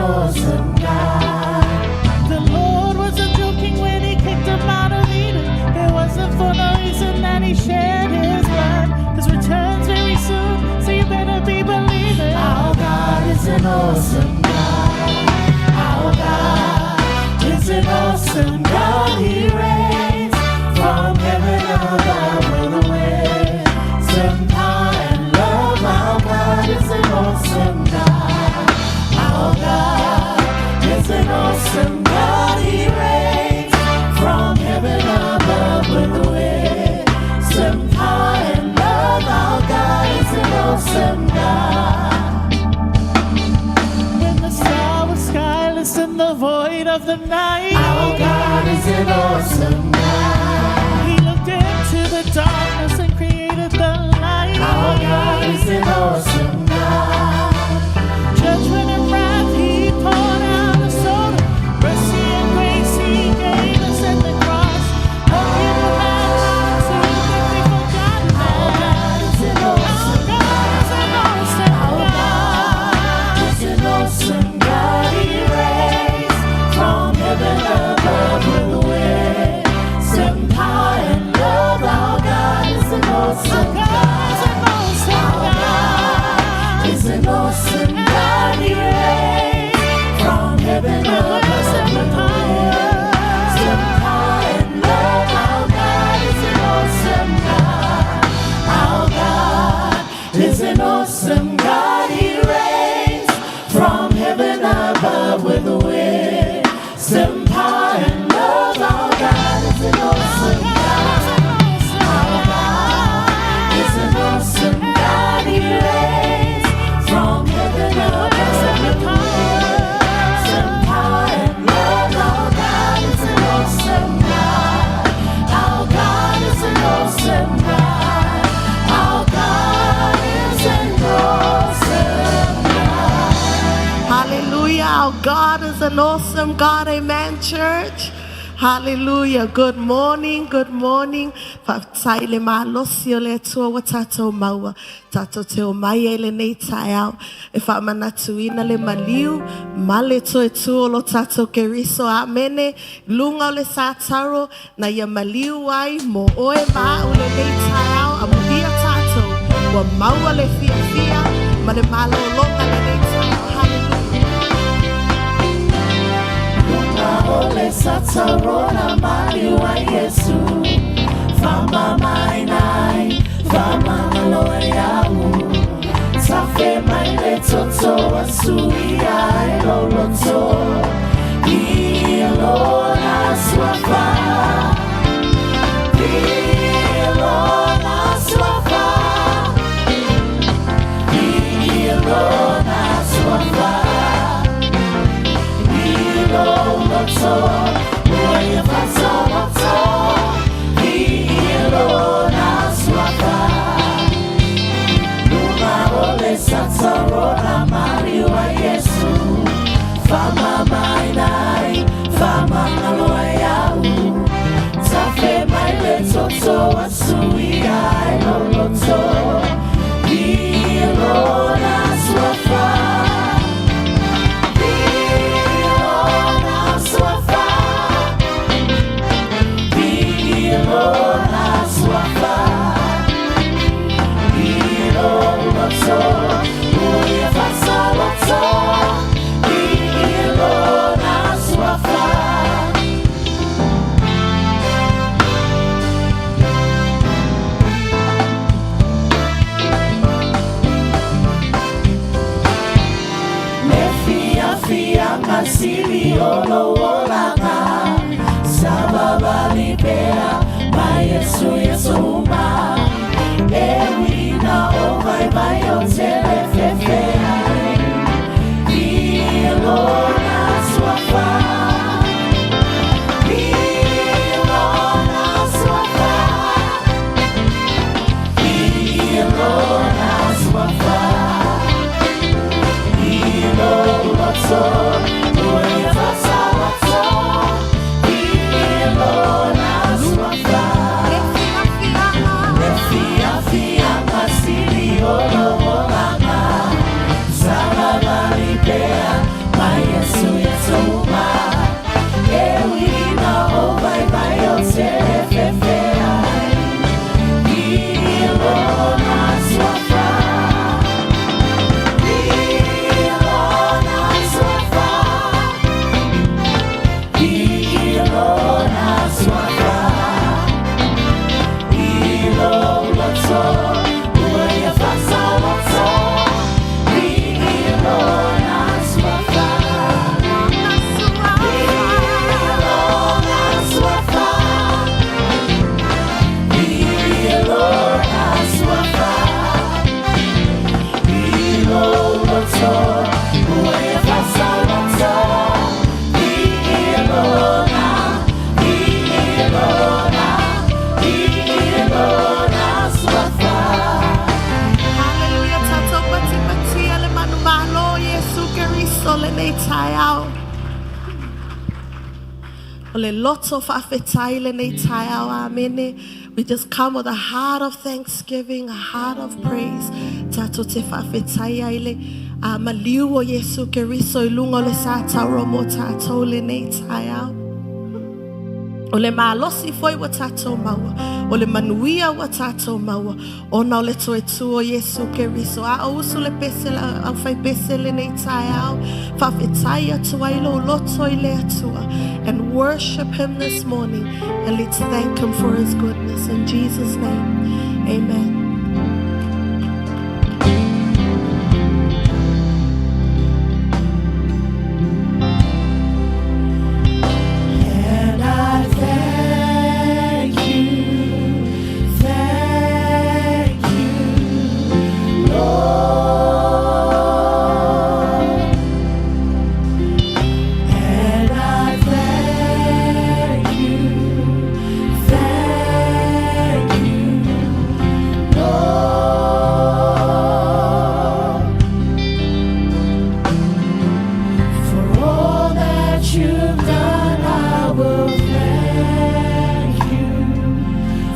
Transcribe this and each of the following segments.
awesome God. The Lord wasn't joking when he kicked him out of Eden. It wasn't for no reason that he shed his blood. His return's very soon, so you better be believing. Our God is an awesome God. Our God is an awesome God. He reigns from heaven above with wisdom, power, and love. Our God is an awesome God. Our God is an awesome God. He reigns from heaven above with wisdom, power, and love. Our God is an awesome God. When the star was skyless in the void of the night, Our God is an awesome God. he looked into the darkness and created the light. Our God is an awesome God. Judgment and wrath he poured out of Sodom. Mercy and grace he gave us at the cross. Hope you don't have to think we forgotten Our that. God is an Our awesome God is an awesome Our God. God is an awesome God. He reigns from heaven above with wisdom, power, and love. Our God is an awesome God is an awesome Our God. God is an awesome God. He reigns from heaven above with wisdom, power, and love. Our God is an awesome God. Our God is an awesome God. He reigns from heaven above with wisdom, power, and love. Our God is an awesome God. Our God is an awesome God. He reigns from heaven above with wisdom, power, and love. Our God is an awesome God. Our God is an awesome God. Our God is an awesome God. Hallelujah. Our God is an awesome God. Amen, church. Hallelujah. Good morning. Good morning. Faafetai le malosi o le Atua ua tatou maua. Tatou te omai ai lenei taeao. E faamanatuina le maliu ma le toe tu o lo tatou Keriso. Amene. Luga o le sataro na ia maliu ai mo oe ma a'u lenei taeao. Amuia tatou. Ua maua le fiafia ma le malologa lenei taeao. Hallelujah. Luga o le sataro na maliu ai Iesu. Faamamaina ai, faamagalo ai a'u. Tafe mai le toto ua suia ai lou loto. I lona suafa. I lona suafa. I lona suafa. I lou loto, ua ia faasoloto. I lona suafa. Luga o le sataro na maliu ai Iesu. Faamamaina ai, faamagalo ai a'u. Tafe mai le toto ua suia ai lou loto. I lona suafa. I lona suafa. I lona suafa. I lou loto, ua ia faasoloto. I lona suafa. Le fiafiaga sili o lou olaga. Savavali pea mai Iesu i aso uma. E ui ina ou vaivai ou te le fefe ai. I lona suafa. I lona suafa. I lona suafa. I lou loto, ua ia faasoloto. I lona suafa. Le fiafiaga. Le fiafiaga. tatalo lenei taeao. O le loto faafetai lenei taeao. Amene. We just come with a heart of thanksgiving, a heart of praise. Tatou te faafetai ai le maliu o Iesu Keriso i luga o le sa tauro mo tatou lenei taeao. O le malosi foi ua tatou maua, o le manuia ua tatou maua, ona o le toe tu o Iesu Keriso. A o usu le pese la au fai pese lenei taeao, faafetai atu ai lou loto i le Atua. And worship him this morning, and let's thank him for his goodness. In Jesus' name, amen. And I thank you, Lord. And I thank you, Lord. For all that you've done, I will thank you.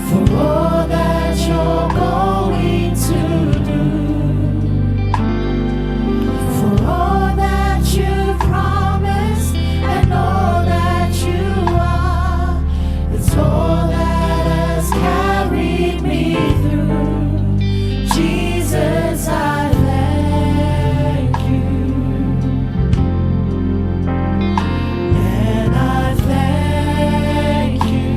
For all that you're going to do. For all that you've promised and all that you are. It's all that has carried me through. Jesus, I thank you. And I thank you,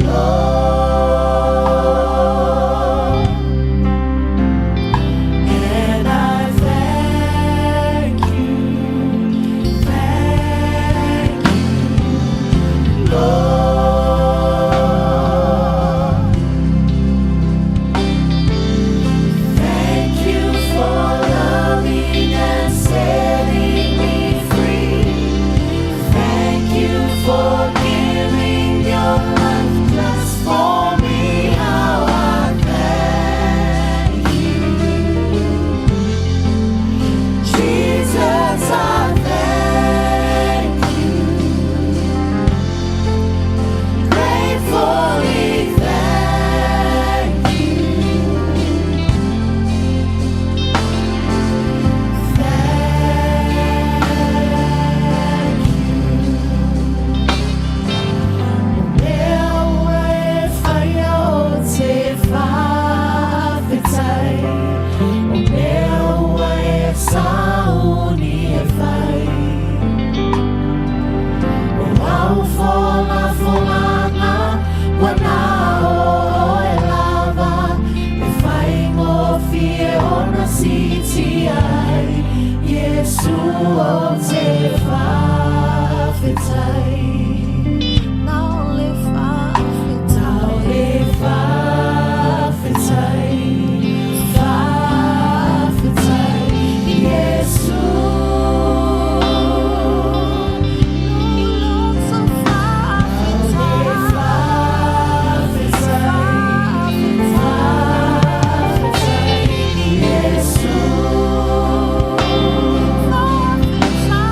Lord. And I thank you, Lord. Thank you for loving and setting me free. Thank you for giving your life just for me. How I thank you. Jesus, I thank you. Gratefully thank you. Thank you. Mea ua e faia ou te faafetai. O mea ua e sauni e fai. O au folafolaga ua na o oe lava e faigofie ona siitia ai Iesu ou te faafetai. Nao le faafetai. Nao le faafetai, faafetai, Iesu. Loto faafetai. Faafetai, faafetai, Iesu. Faafetai.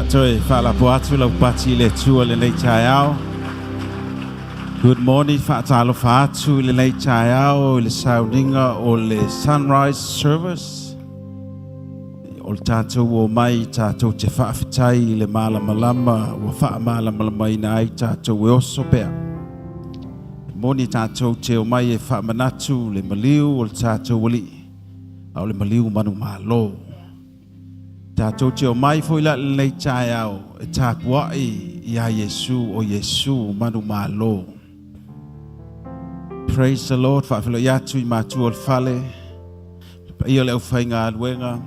Toe faalapoa atu lau pati i le Atua i lenei taeao. Good morning, faatalofa atu i lenei taeao i le sauniga o le Sunrise Service. O le tatou omai tatou te faafetai i le malamalama ua faamalamalamaina ai tatou e oso pea. E moni tatou te omai e faamanatu le maliu o le tatou Alii, a o le maliu manumalo. Tatou te omai foi la i lenei taeao e tapuai iā Iesu, o Iesu manumalo. Praise the Lord. Faafeiloai atu i matua o le fale, le paia o le aufaigaluega,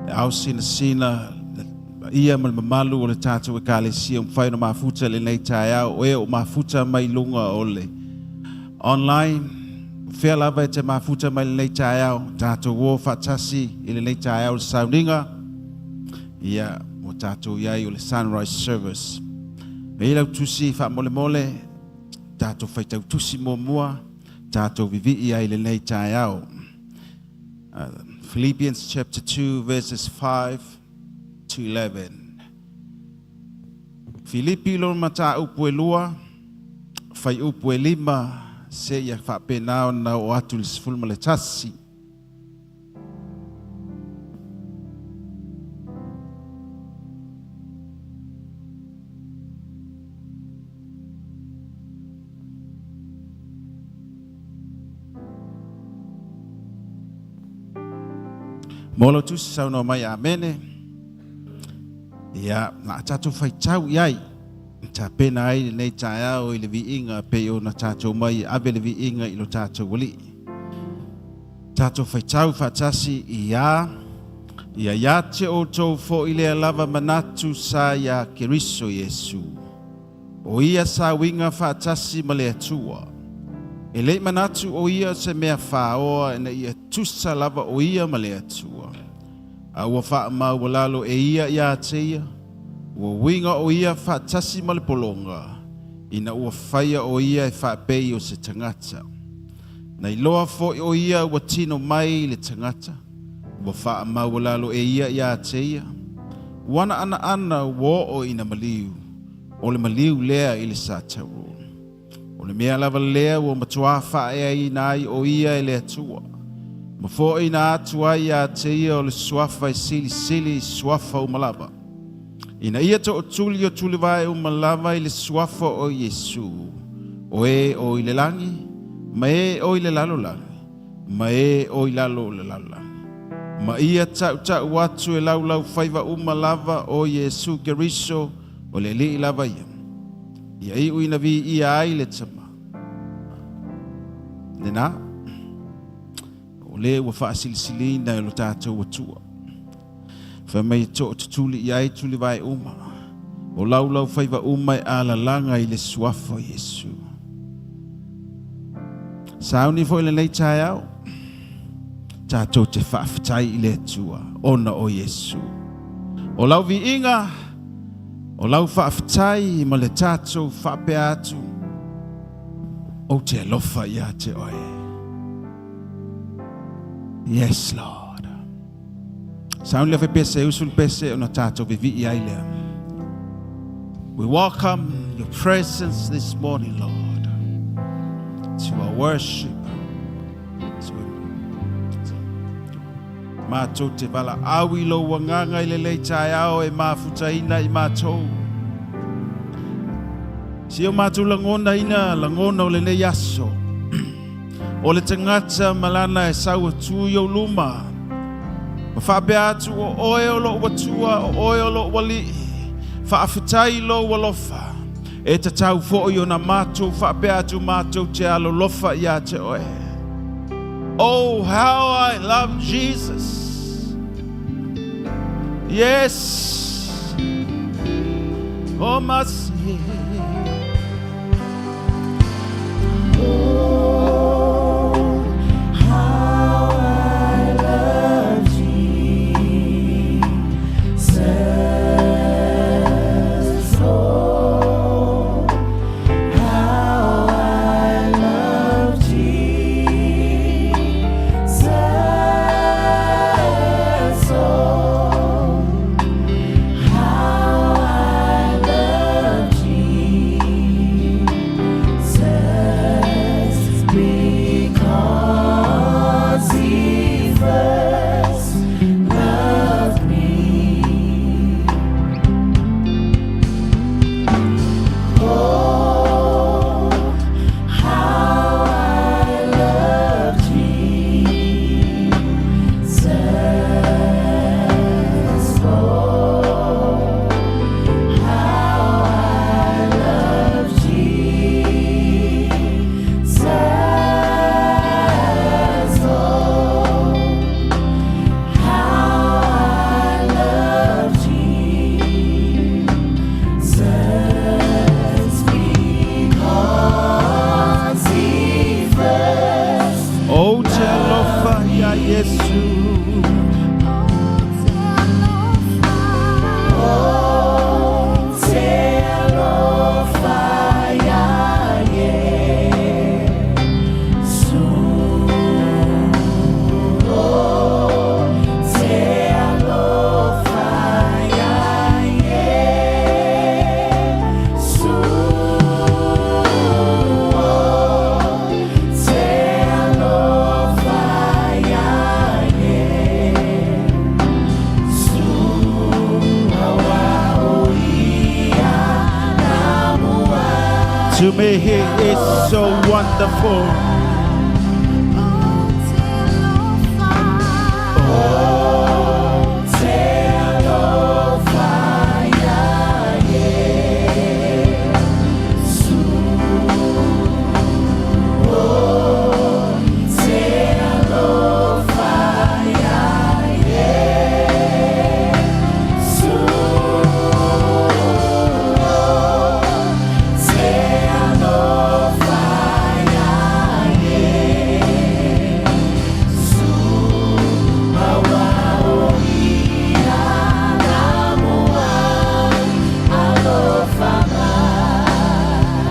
le ao sinasina, le paia ma le mamalu o le tatou Ekalesia ua mafai ona mafuta i lenei taeao, o e o mafuta mai luga o le online. O fea lava e te mafuta mai lenei taeao, tatou o faatasi i lenei taeao le sauniga, ia, ua tatou i ai o le Sunrise Service. E i ai lau tusi faamolemole, tatou faitau tusi muamua, tatou vivii ai lenei taeao. Philippians chapter 2 verses 5 to 11. Filipi lona mataupu e lua, fuaiupu e 5, seia faapena ona oo atu i le 11. Mo lau tusi saunoa mai amene. Ia, na a tatou faitau i ai, tapena ai lenei taeao i le viiga pei ona tatou mai e ave le viiga i lo tatou Alii. Tatou faitau faatasi i a, ia ia te outou foi lea lava manatu sa iā Keriso Iesu. O ia sa uiga faatasi ma le Atua. E le i manatu o ia se mea faoa ina ia tusa lava o ia ma le Atua. A ua faamaualalo e ia iā te ia, ua uiga o ia faatasi ma le pologa, ina ua faia o ia e faapei o se tagata. Na iloa foi o ia ua tino mai i le tagata, ua faamaualalo e ia iā te ia. Ua ana anaana ua oo ina maliu, o le maliu lea i le satauro. O le mea lava lea ua matuā faaeaina ai o ia e le Atua. Ma foaiina atu ai iā te ia o le suafa e silisili i suafa uma lava. Ina ia tootuli o tulivae uma lava i le suafa o Iesu, o e o i le lagi, ma e o i le lalolagi, ma e o i lalo o le lalolagi. Ma ia tautau atu e laulaufaiva uma lava o Iesu Keriso o le Alii lava ia. Ia iu ina viia ai le Tama. Lena, o le ua faasilisiliina e lo tatou Atua. Fai mai e tootutuli i ai tulivae uma. O laulaufaiva uma e alalaga i le suafa o Iesu. Sauni foi lenei taeao, tatou te faafetai i le Atua ona o Iesu. O lau viiga, o lau faafetai ma le tatou faapea atu, ou te alofa ia te oe. Yes, Lord. Sauni le pese, usu le pese, ona tatou vivii ai lea. We welcome your presence this morning, Lord, to our worship. To matou te valaau i lou agaga i lenei taeao e mafutaina i matou. Si o matou lagona ina lagona o lenei aso. O le tagata ma lana e sau atu i ou luma. Ma faapea atu o oe o lou Atua, o oe o lou Alii. Faafetai lou alofa. E tatau foi ona matou faapea atu matou te alolofa ia te oe. Oh, how I love Jesus. Yes. Oh, my sin. Oh, how I love Jesus. Oh, how I love Jesus. Oh, how To me he is so wonderful.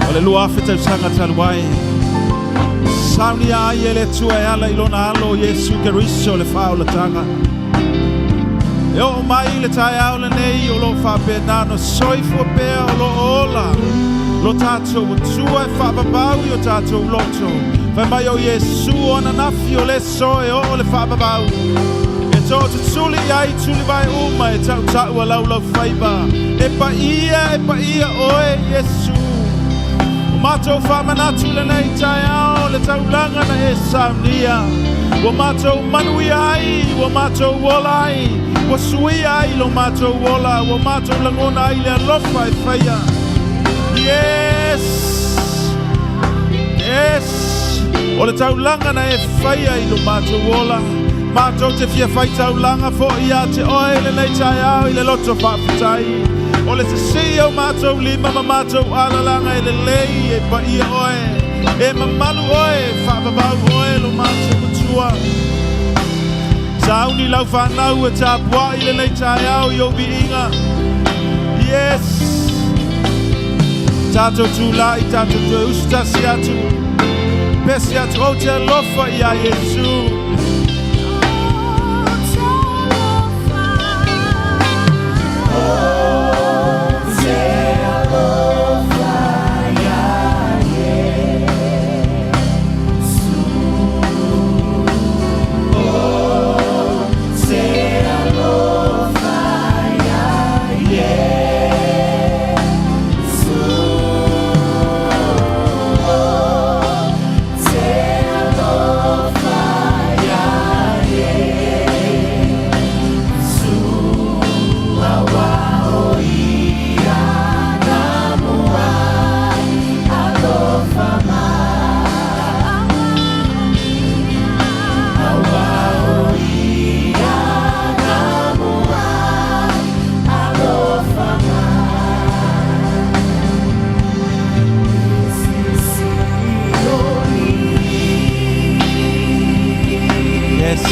O le lua afe tausaga talu ai. Saunia ai e le Atua e ala i lona alo o Iesu Keriso le faaolataga. E oo mai i le taeao lenei o lo o faapena ona soifua pea o lo o ola lo tatou Atua e faavavau i o tatou loto. Fai mai o Iesu o ananafi o le aso e oo le faavavau. E tootutuli i ai tulivae uma e tautau a laulaufaiva. E paia, e paia oe Iesu. O matou faamanatu i lenei taeao le taulaga na e saunia. Ua matou manuia ai, ua matou ola ai, ua suia ai lo matou ola, ua matou lagona ai le alofa e faia. Yes! Yes! O le taulaga na e faia i lo matou ola. Matou te fia fai taulaga foi ia te oe i lenei taeao i le loto faafetai. O le sisii o matou lima ma matou alalaga e lelei e paia oe. E mamalu oe, e faavavau oe lo matou Matua. Sauni lau fanau e tapuai i lenei taeao i ou viiga. Yes! Tatou tulai, tatou toe usutasi atu. Pese atu, ou te alofa ia Iesu.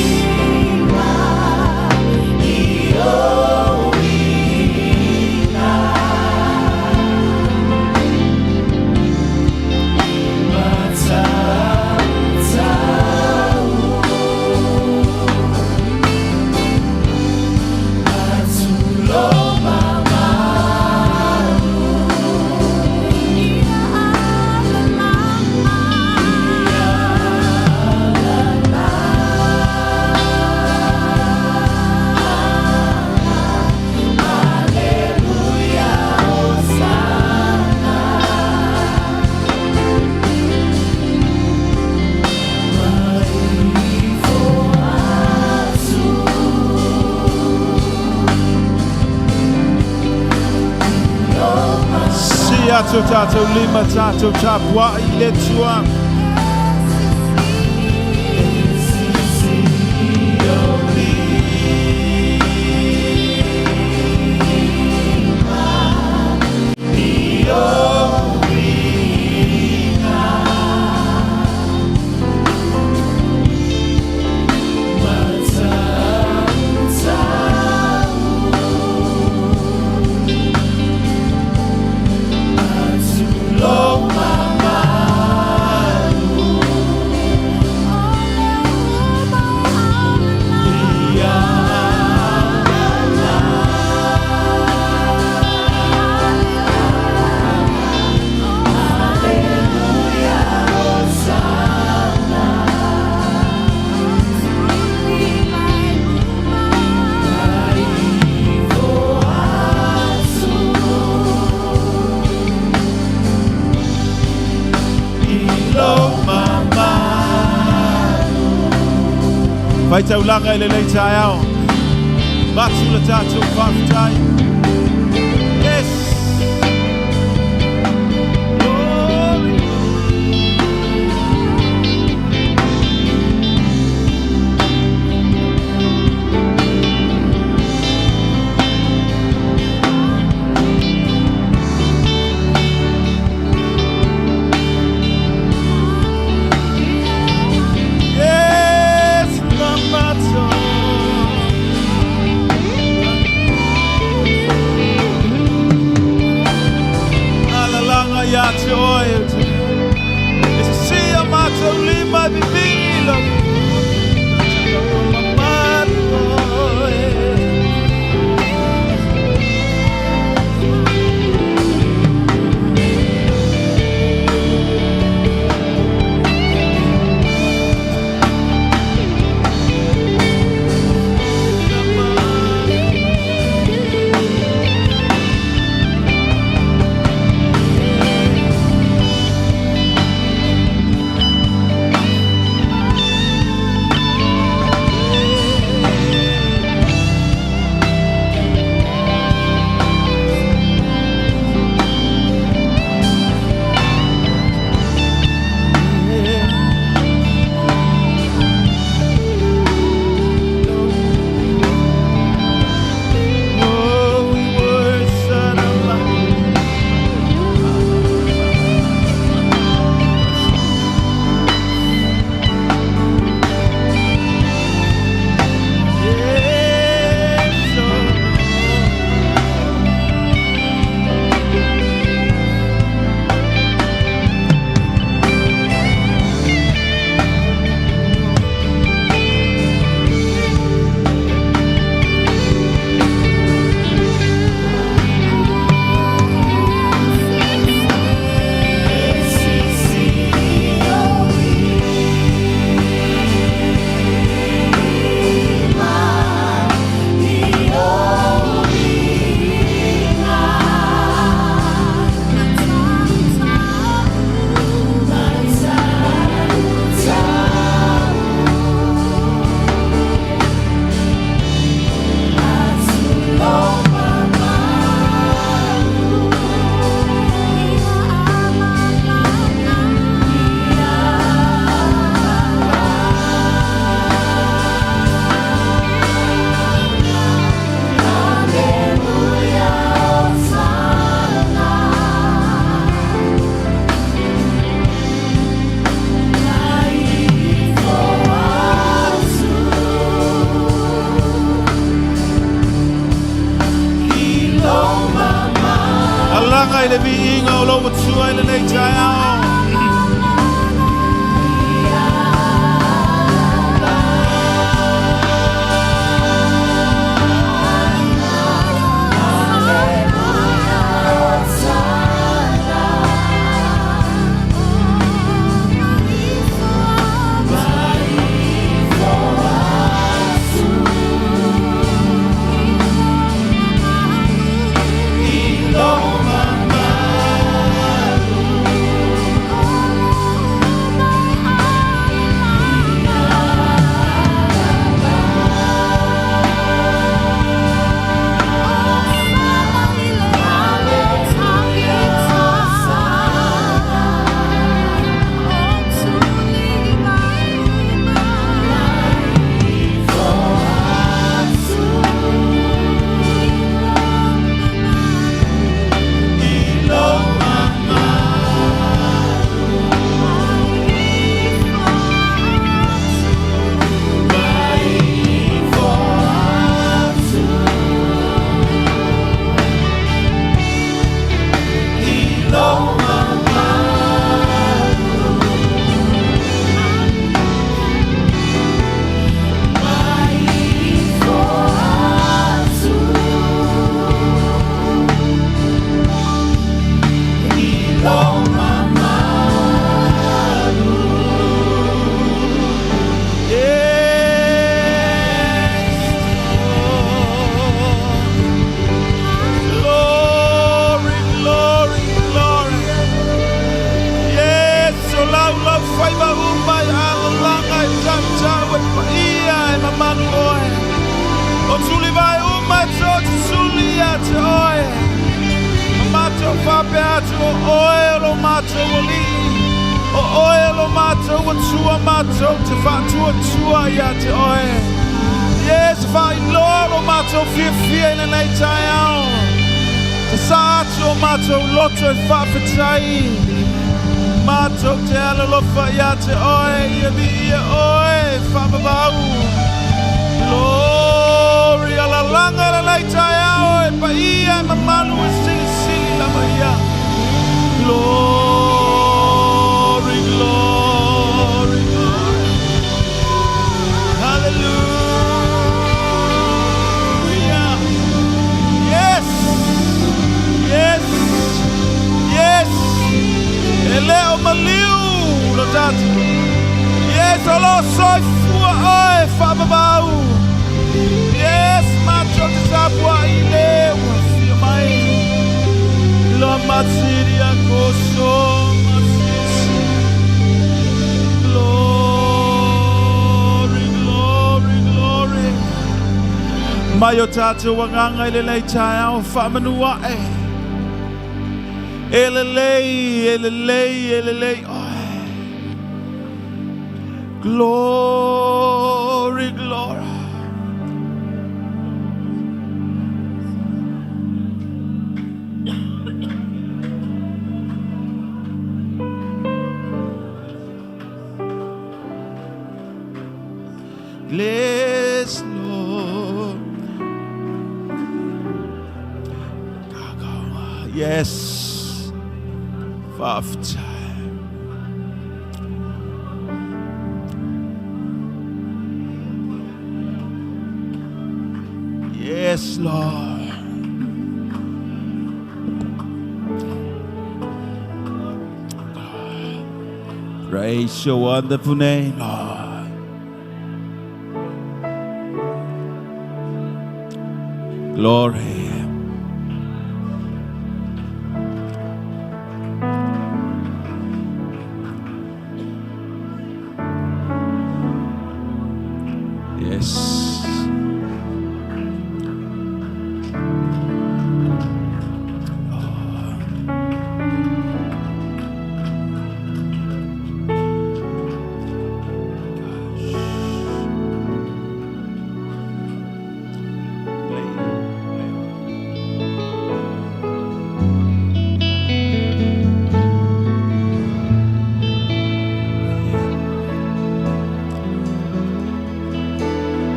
Yes. Sisii atu o tatou lima, tatou tapuai i le Atua. Faitaulaga i lenei taeao. Matu le tatou faafetai. Yes. Glory. Yes, Mamato. Alalanga ia te oe. E se sia matou lima e vivilo. Mamato. Oh, we worship Allah. Yes, oh. Alaga i le viiga o lou Atua i lenei taeao. faapea atu o oe o lo matou Alii, o oe o lo matou Atua matou te faatuatua ia te oe. Yes, faailoa lo matou fiafia i lenei taeao. Sasā atu o matou loto e faafetai. Matou te alolofa ia te oe, ia viia oe, faavavau. Glory, alalaga lenei taeao e paia e mamalu e silisili lava ia. Glory, glory, glory. Hallelujah. Yes. Yes. Yes. E le o maliu lo tatou. Yes, o lo soifua oe faavavau. Yes, matou te tapuai le ua afio mai. Lo matiria koso masisi. Glory, glory, glory. Mai o tatou agaga i lenei taeao faamanu ae. E lelei, e lelei, e lelei oe. Glory, glory. Bless, Lord. Yes. Faafetai. Yes, Lord. Praise your wonderful name, Lord. Glory. Yes.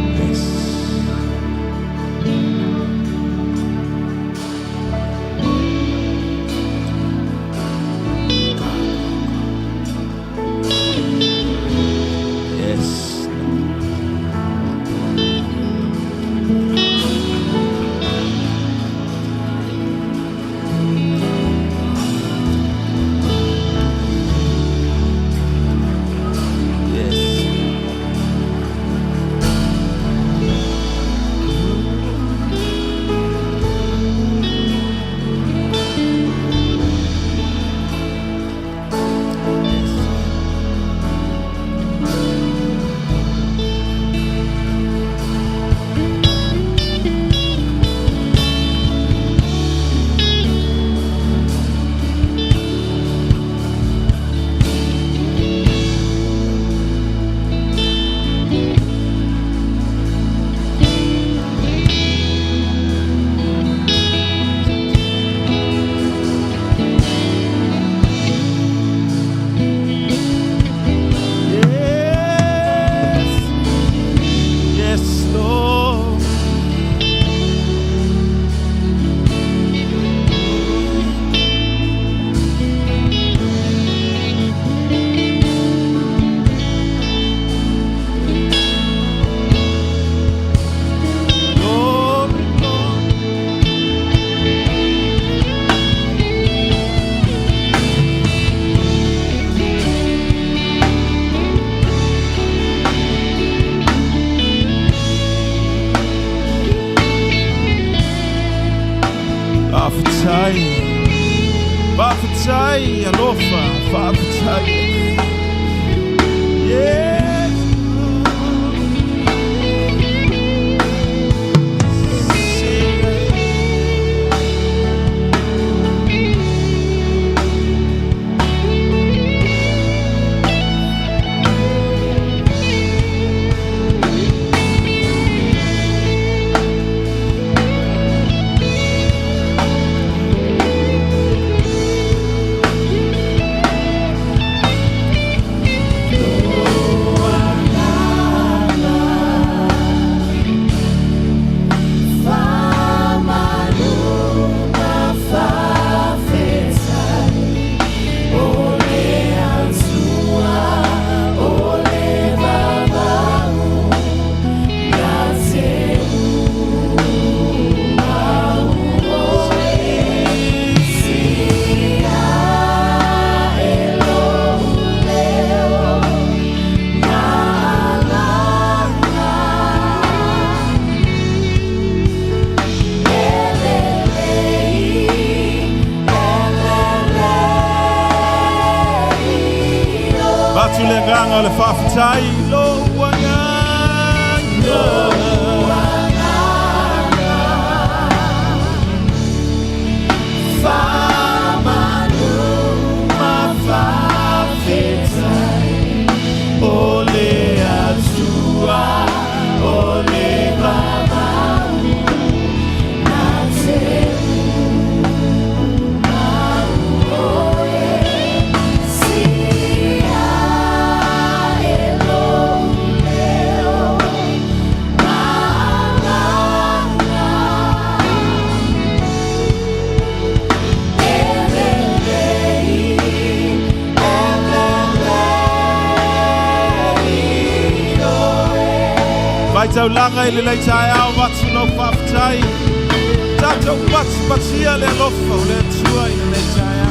Yes. Yes. Yes. Yes. Yes, Lord. Glory, glory. Faafetai. Faafetai, alofa, faafetai. Yes. agaga o le faafetai lou agaga. Faamanu ma faafetai o le Atua o le vavau na te umau oe sia e lou leo maalaga. Faitaulaga i lenei taeao avatu lau faafetai. Tatou patipatia le alofa o le Atua i lenei taeao.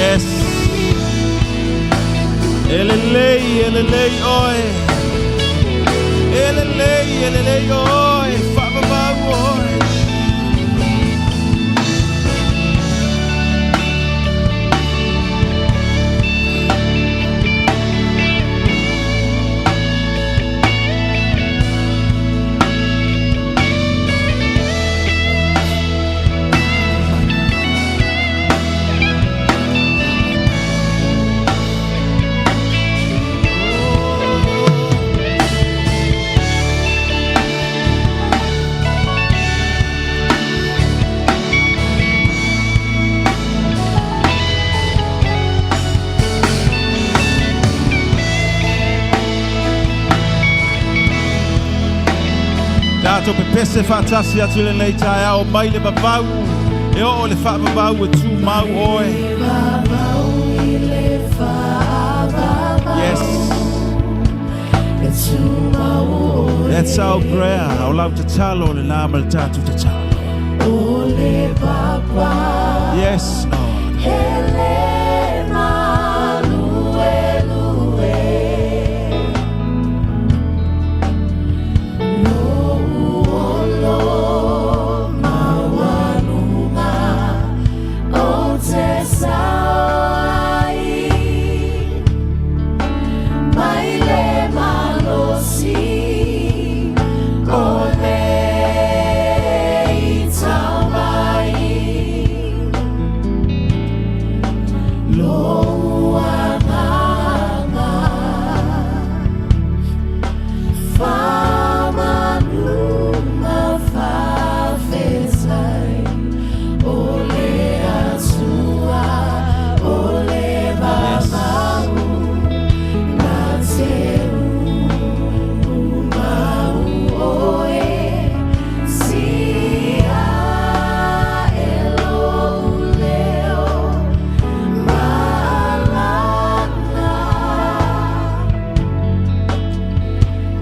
Yes. E lelei, e lelei oe. E lelei, e lelei oe. Faavavau oe. Tatou pepese faatasi atu i lenei taeao mai le vavau e oo i le faavavau e tumau oe. Yes. That's our prayer. O lau tatalo lenā ma le tatou tatalo. Yes, Lord. Hele maluelue Lou olo maualuga Ou te sao ai Mai le malosi O le taumai Lou agaga Faamanu ma faafetai O le Atua O le vavau Na te umau oe Sia e lou leo Maalaga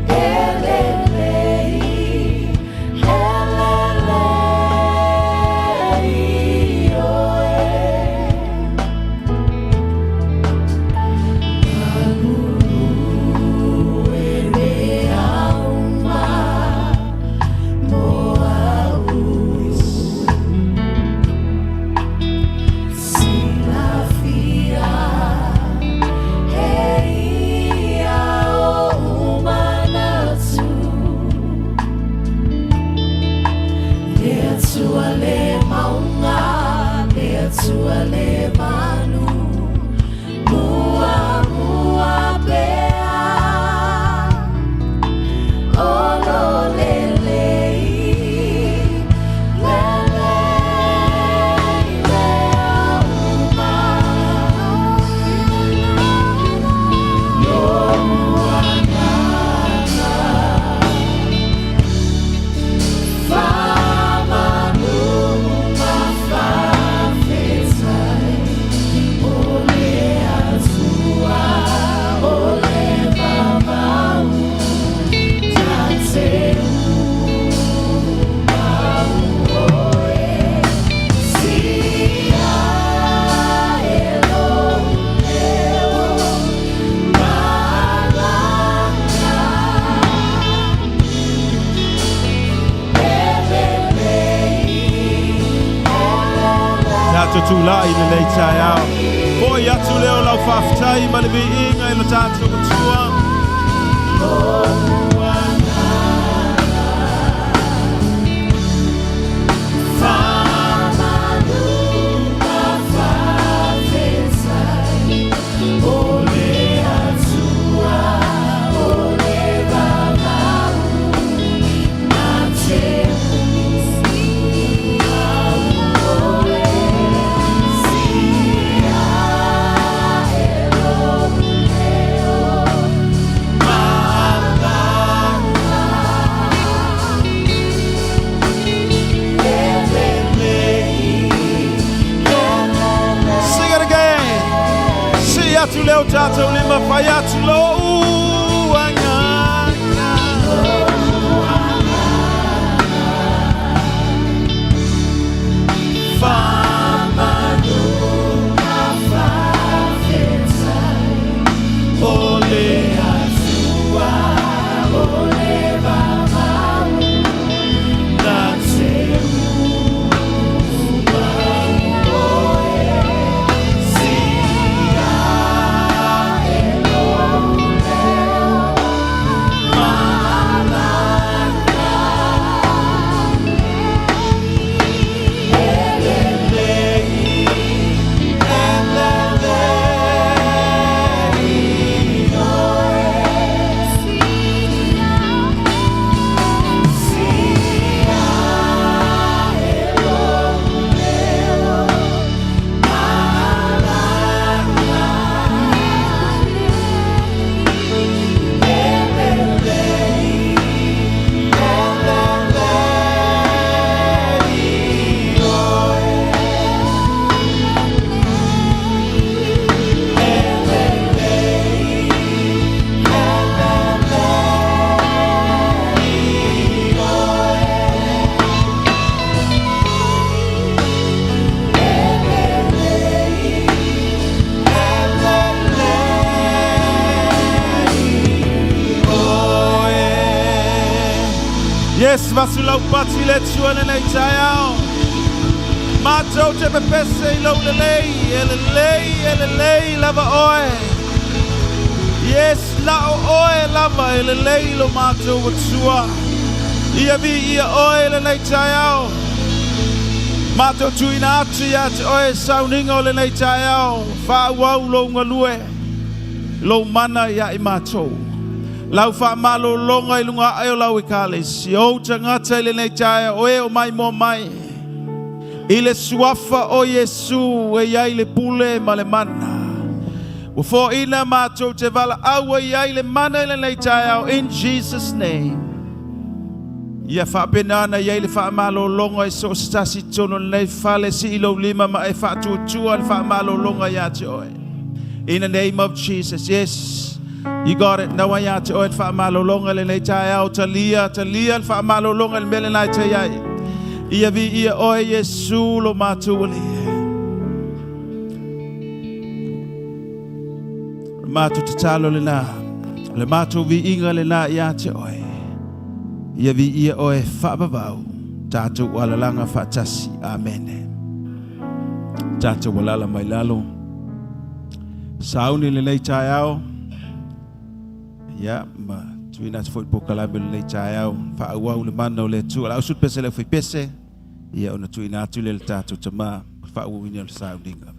E lelei, e lelei oe Malulu e le auma Mo au Silafia E ia oʻu manatu Le Atua le mauga Le Atua le manu Muamua pea O lo lelei Lelei mea uma Lou agaga Faamanu ma faafetai. Tātou tūlai le lei taeao. Foi atu leo lau faafetai ma le viiga i lo tātou Atua. Sing it again. Si atu leo tātou lima fai atu lo uanga. Yes, vasulau pati le tua le nei taeao. Mātou te pepese i lau lelei, e lelei, e lelei lava oe. Yes, la o oe lava e lelei lo mātou atua. Ia vi ia oe le nei taeao. Mātou tuina atu ia te oe sauninga o le nei taeao. Whaauau lo ngalue, lo mana ia i mātou. Lau wha malo longa i lunga ai o lau i kale. Si o tangata i le nei taeao, oe o mai mo mai. I le suafa o Iesu e iai le pule ma le mana. Ua fō ina mātou te vala aua i ai le mana i le nei taeao in Jesus name. Ia whaapenana ia i le whaamalolonga i so se tasi tono nei fale si i lou lima ma e whaatuatua le whaamalolonga ia te oe. In the name of Jesus, yes. You got it. Nawa ia te oe le whaamalolonga le nei taeao talia, talia le whaamalolonga le mele nai te iai. Ia vi ia oe Yesu lo mātou ali. Mātou te talo le nā. Le mātou vi inga le nā ia te oe. Ia vi ia oe whaabawau. Tātou alalanga whaatasi. Amen. Tātou walala mai lalo. Sauni le nei taeao. Ia, ma tuina atu foi po kalame le nei taeao. Whaauau le mana o le Atua. Lau sut pese le fai pese. Ia ona tuina atu le le tātou tama. Whaauau o le sauninga.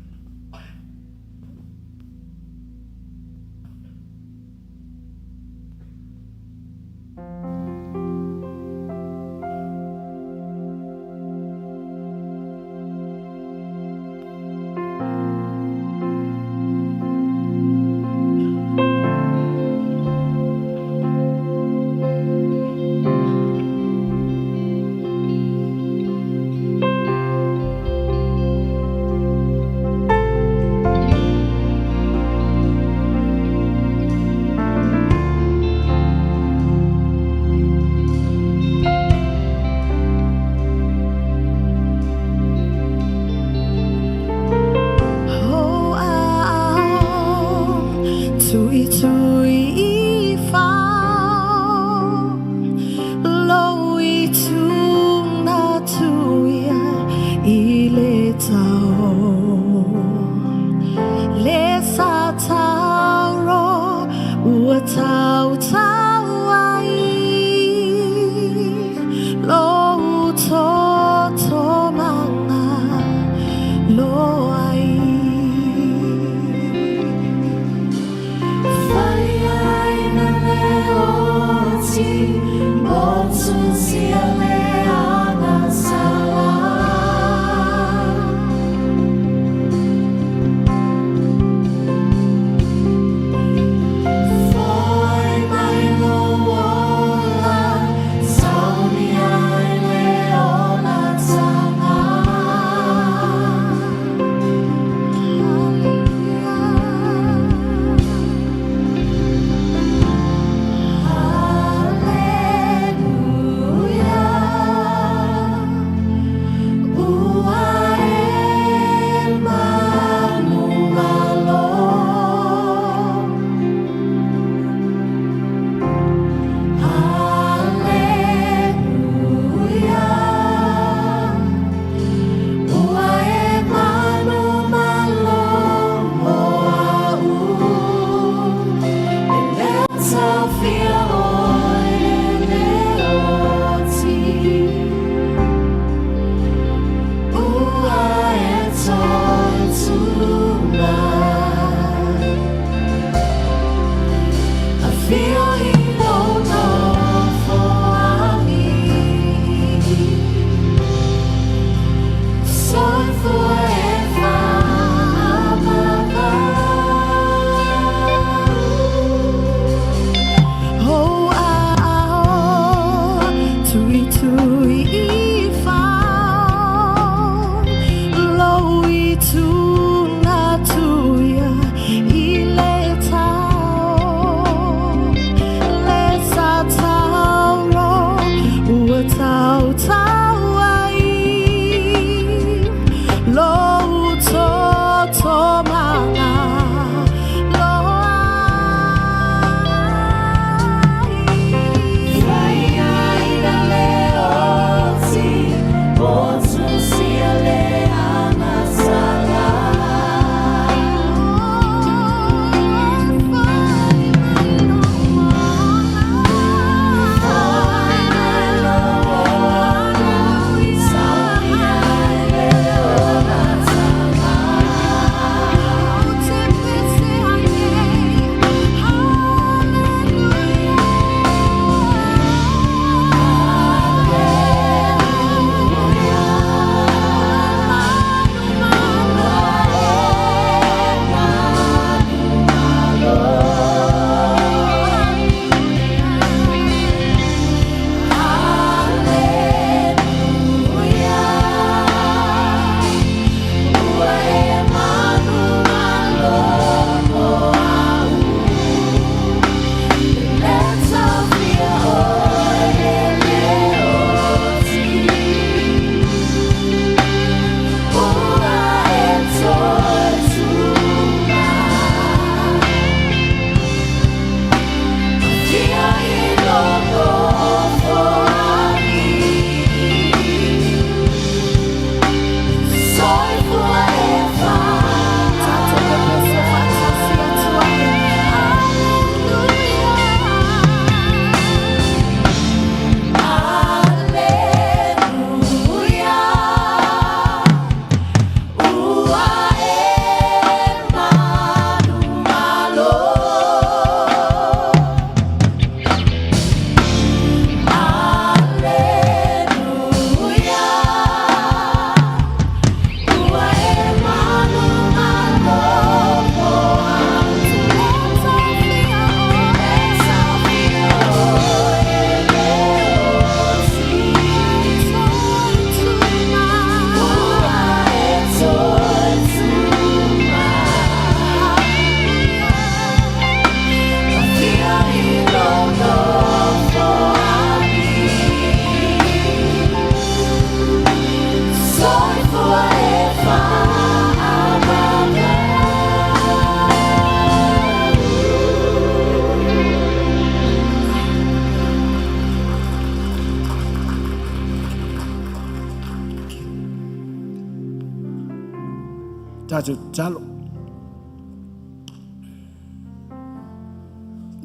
Tatou tatalo.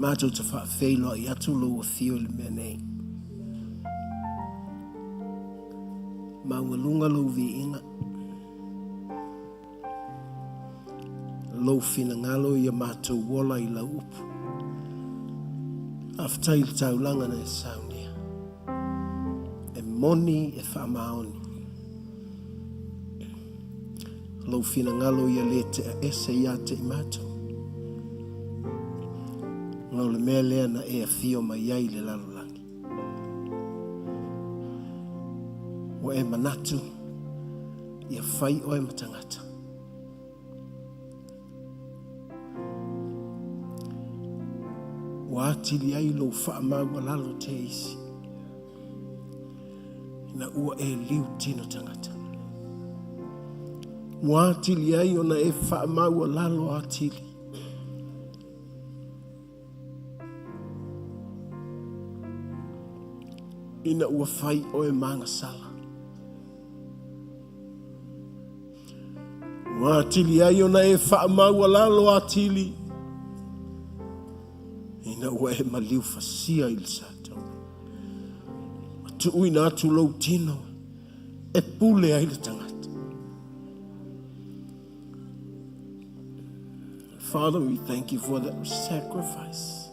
Matou te faafeiloai atu lou afio i le mea nei. Maualuga lou viiga. Lou finagalo ia matou ola i lau upu. Faafetai i le taulaga na e saunia. E moni e faamaoni. Lou finagalo ia le tea ese ia te i matou. Ona o le mea lea na e afio mai ai i le lalolagi. Ua e manatu ia fai oe ma tagata. Ua atili ai lou faamaualalo te isi. Ina ua e liu tino tagata. Ua atili ai ona e faamaualalo atili. Ina ua fai oe ma agasala. Ua atili ai ona e faamaualalo atili ina ua e maliu fasia i le sa taula. Ua tuuina atu lou tino e pule ai le tagata. Father, we thank you for that sacrifice.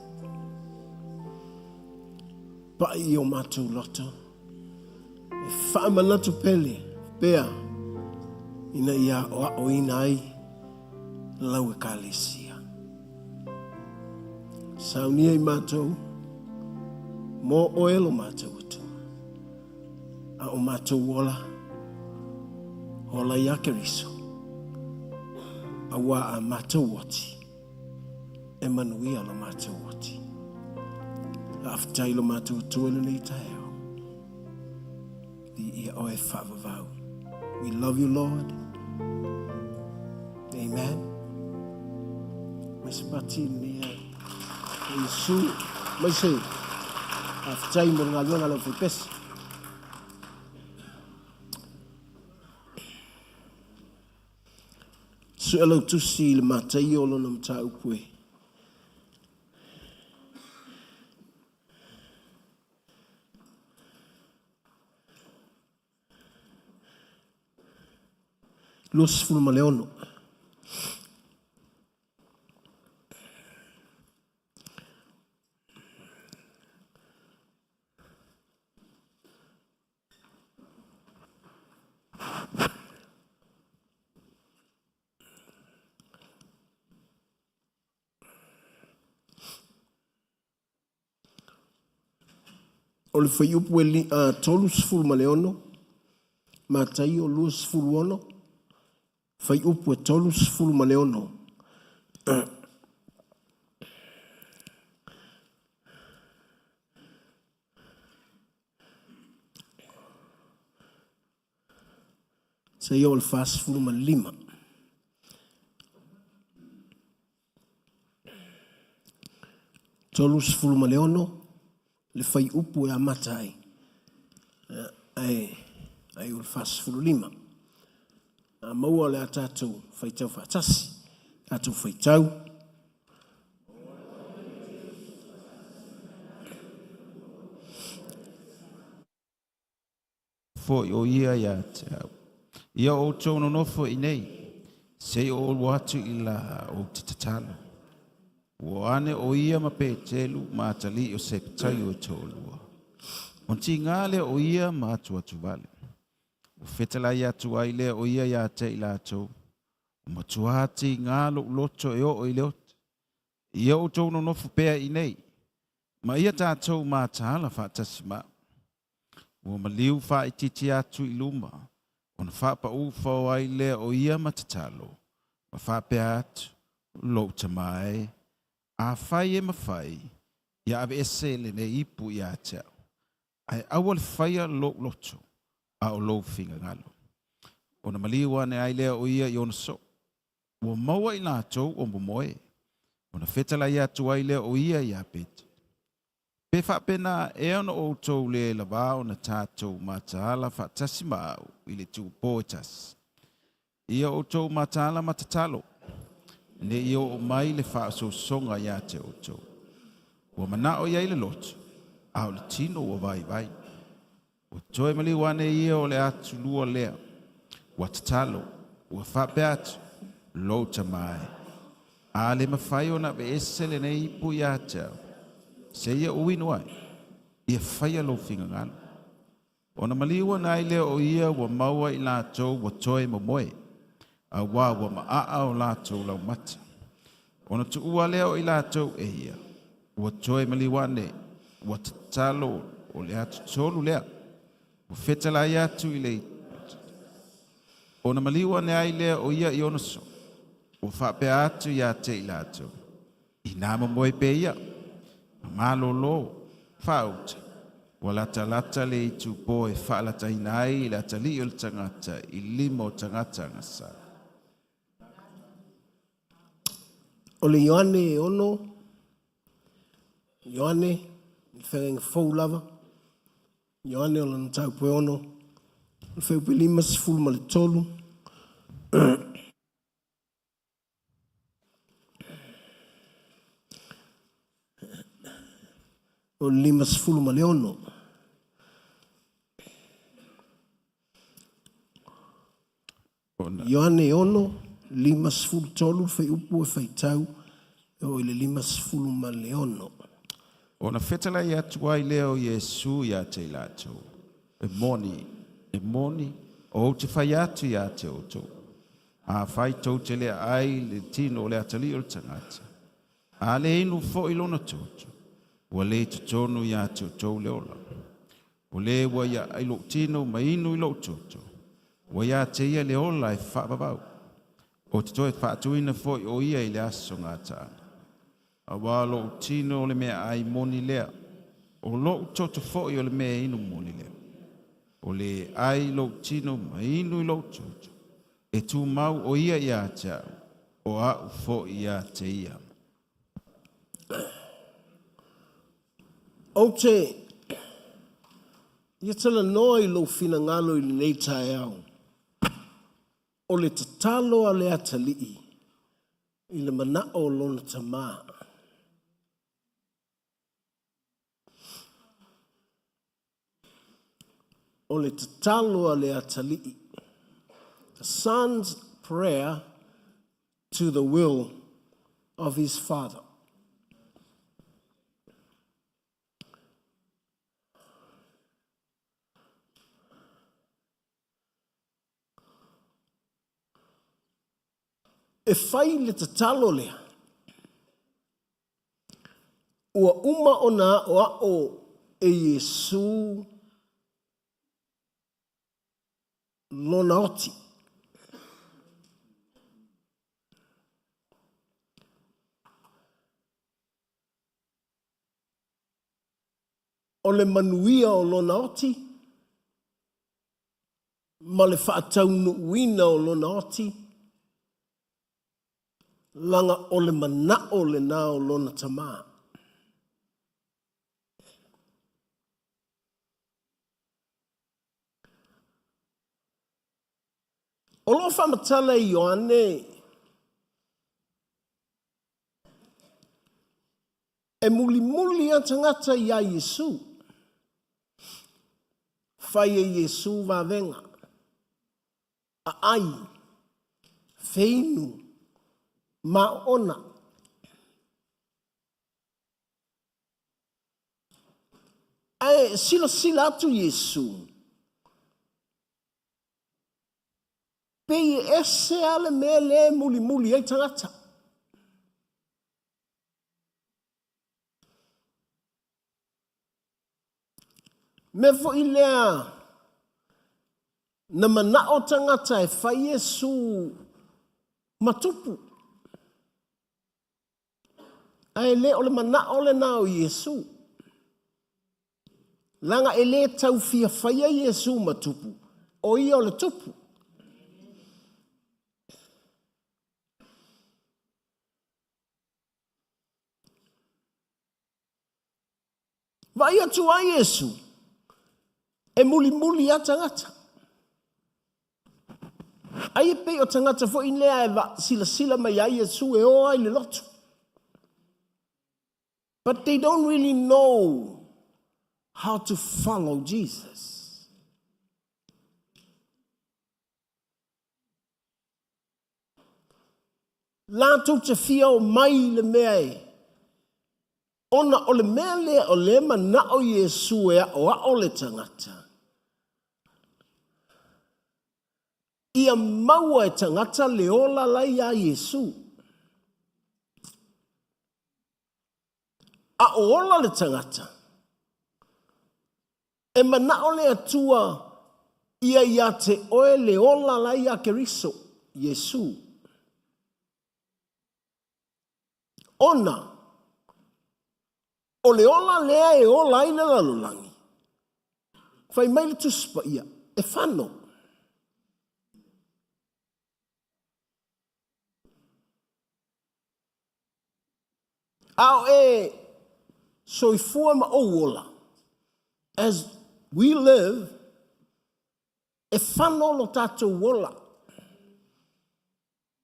Pai i o matou loto. E faamanatu pele pea ina ia aoaoina ai lau Ekalesia. Saunia i matou, mo oe lo matou Atua. A o matou ola, ola iā Keriso, auā a matou oti, e manuia lo matou oti. Faafetai lo matou Atua i lenei taeao. Viia oe faavavau. We love you, Lord. Amen. Mai se pati lenei ai. Iesu, mai se faafetai mo le galuega a lau faipese. Sue lau tusi i le Mataio lona mataupu e 26. O le fuaiupu e 36, Mataio 26, fuaiupu e 36. Seia oo i le 45. 36 le fuaiupu e amata ai, ae o le 45. A maua o le a tatou faitau faatasi, tatou faitau. Foi o ia ia te au. Ia outou nonofo i nei, se i ou alu atu i la ou te tatalo. Ua ane o ia ma Petelu ma atalii o Sepetaio e toalua. Ona tiga lea o ia ma atuatu vale. Ua fetalai atu ai lea o ia ia te i latou. Ua matua tiga lou loto e oo i le oti. Ia outou nonofo pea i nei, ma ia tatou mataala faatasi ma au. Ua maliu faaitiiti atu i luma, ona faapaū fao ai lea o ia ma tatalo, ma faapea atu, Lou Tama e, afai e mafai, ia aveese lenei ipu ia te au, ae aua le faia lou loto, a o lou finagalo. Ona maliu ane ai lea o ia i ona soo. Ua maua i latou o momoe, ona fetalai atu ai lea o ia iā Petelo. Pe faapena ea ona outou le lavā ona tatou mataala faatasi ma au i le itupō e tasi. Ia outou mataala ma tatalo, ne i oo mai le faaosoosoga ia te outou. Ua manao i ai le loto, a o le tino ua vaivai. Ua toe maliu ane ia o le atulua lea. Ua tatalo, ua faapea atu, Lou tama e, a le mafai ona aveese lenei ipu ia te au, seia ou inu ai, ia faia lou finagalo. Ona maliu ane ai lea o ia ua maua i latou ua toe momoe, auā ua maaa o latou laumata. Ona tuua lea o i latou e ia, ua toe maliu ane, ua tatalo o le atutolu lea, ua fetalai atu i le Ona maliu ane ai lea o ia i ona soo, ua faapea atu ia te i latou, Inā momoe pea ia, ma malōlō, faauta, ua latalata le itupō e faalataina ai le atalii o le tagata i lima o tagata agasala. O le Ioane e ono, Ioane, i le feagaiga fou lava, Ioane o lana mataupu e ono, o le fuaiupu e 53. O le 56. Ioane 6, 53, fuaiupu e faitau e oo i le 56. Ona fetalai atu ai lea o Iesu ia te i latou, E moni, e moni, ou te fai atu ia te outou, afai tou te le aai i le tino o le atalii o le tagata, a le inu foi lona toto, ua le i totonu ia te outou le ola. O le ua ia ai lou tino ma inu i lou toto, ua ia te ia le ola e faavavau. Ou te toe faatuina foi o ia i le aso gataaga. Auā o lou tino o le meaai moni lea, o lou toto foi o le mea inu moni lea. O le ai i lou tino ma inu i lou toto, e tumau o ia ia te au, o au foi ia te ia. Ou te ia talanoa i lou finagalo i lenei taeao, o le tatalo a le atalii i le manao o lona tamā. O le tatalo a le atalii. The son's prayer to the will of his father. E fai le tatalo lea. Ua uma ona aʻoaʻo e Iesū lona oti. O le manuia o lona oti ma le faataunuuina o lona oti, laga o le manao lena o lona tamā. O lo o faamatala e Ioane e mulimuli a tagata iā Iesu. Fai e Iesu vavega, aai, feinu, ma oona. Ae silasila atu Iesu, pei e ese lava le mea lea e mulimuli ai tagata. Mea foi lea na manao tagata e fai Iesu ma tupu. Ae le o le manao lena o Iesu. Leaga e le tau fia faia Iesu ma tupu, o ia o le tupu. Vaai atu ai Iesu, e mulimuli lava tagata. Ai e pei o tagata foi lea e silasila mai ai Iesu e o ai le lotu. But they don't really know how to follow Jesus. Latou te fia o mai i le mea e ona o le mea lea o le manao Iesu e aʻoaʻo le tagata. Ia maua e tagata le ola lai iā Iesu. A o ola le tagata, e manao le Atua ia iā te oe le ola lai iā Keriso, Iesu. Ona, o le ola lea e ola ai le lalolagi, fai mai le Tusi Paia, e fano. A o e soifua ma ou ola, as we live, e fano lo tatou ola.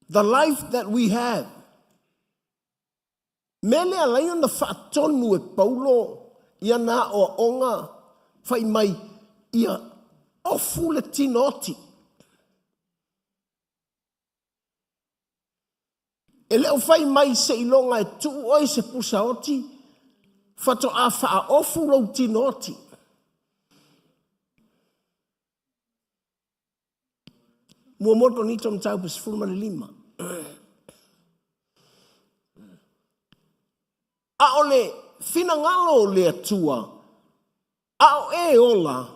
The life that we have. Mea lea alai ona faatonu e Paulo ia na aoaoga fai mai ia ofu le tino oti. E le o fai mai seiloga e tuu oe se pusa oti, faatoa faaofu lou tino oti. Muamua Korinito mataupu 15. A o le finagalo o le Atua, a o e ola,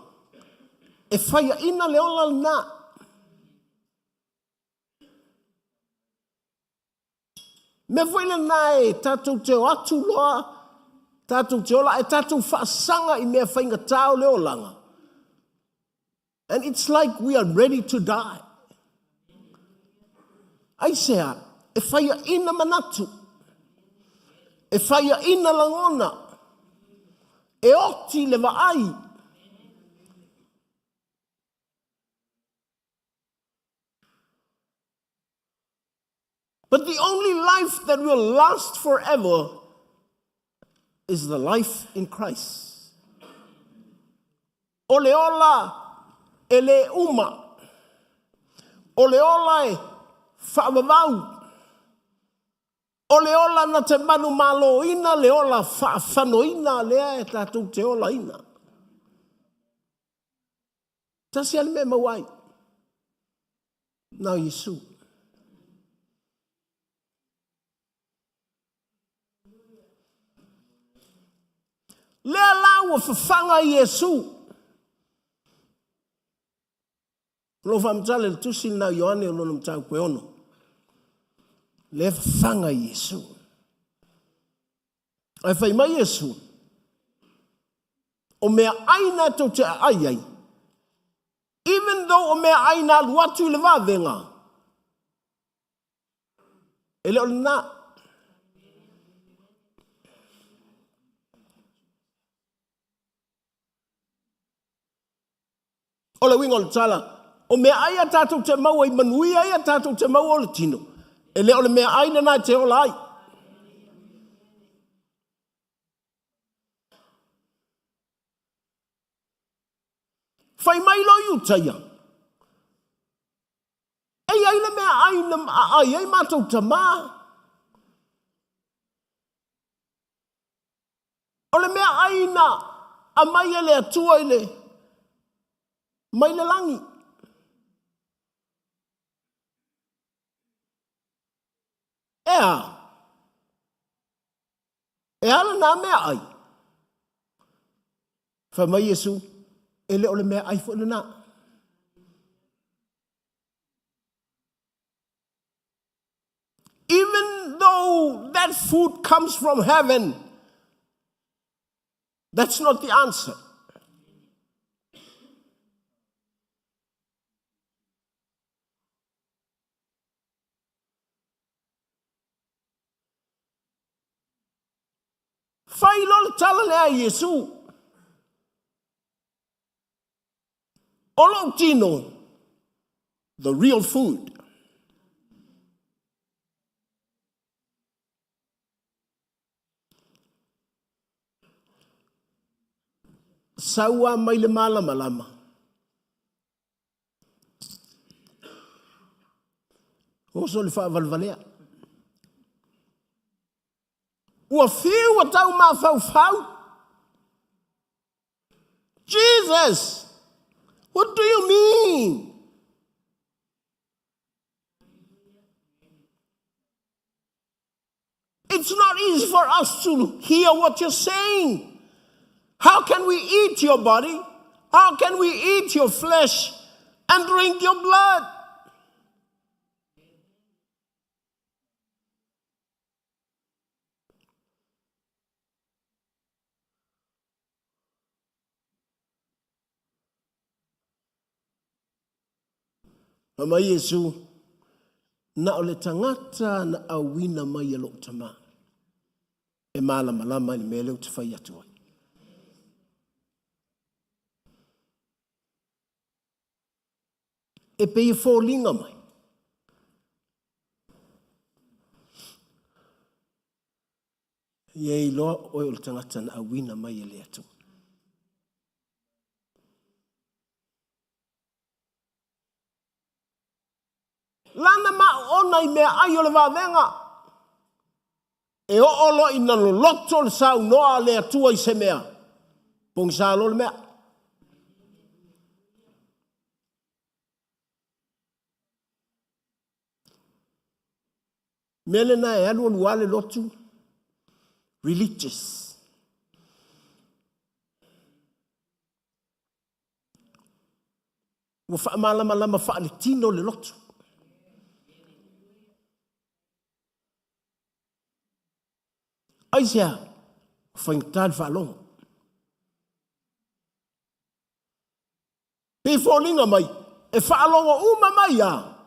e faiaina le ola lena. Mea foi lena e tatou te o atu loa, tatou te ola, ae tatou faasaga i mea faigata o le olaga. And it's like we are ready to die. Aisea, e faiaina manatu, e faiaina lagona, e oti le vaai. But the only life that will last forever is the life in Christ. O le ola e le uma. O le ola e faavavau. O le ola na te manumaloina, le ola faafanoina lea e tatou te olaina. Tasi a le mea e maua ai. Na o Iesu. Lea la ua fafaga Iesu. O lou faamatala i le tusi lena o Ioane o lona mataupu e ono. Lea fafaga Iesu. Ae fai mai Iesu, o mea ai na tou te aai ai, even though o mea ai na alu atu i le vavega, e le o lena. O le uiga o le tala, o meaai a tatou te maua i manuia ia tatou te maua o le tino, e le o le meaai lena e te ola ai. Fai mai lo Iutaia, e i ai le meaai na aai ai matou tamā. O le meaai na aumai e le Atua i le mai le lagi. E a? E a lena meaai? Fai mai Iesu, e le o le meaai foi lena. Even though that food comes from heaven, that's not the answer. Fai loa le tala lea a Iesu. O lou tino, The real food. Saua mai le malamalama. Oso le faavalevalea. Ua fiu ua tau mafaufau. Jesus, what do you mean? It's not easy for us to hear what you're saying. How can we eat your body? How can we eat your flesh and drink your blood? Fai mai Iesu, Na o le tagata na auina mai e lou Tama e malamalama i le mea lea ou te fai atu ai. E pei e foliga mai. Ia iloa oe o le tagata na auina mai e le Atua. Lana maoona i meaai o le vavega, e oo loa ina loloto le saunoa a le Atua i se mea, pogisa loa le mea. Mea lena e alualu lava le lotu, religious. Ua faamalamalama faaletino le lotu. Aisea? Ua faigata le faalogo. Pei foliga mai, e faalogo uma mai lava,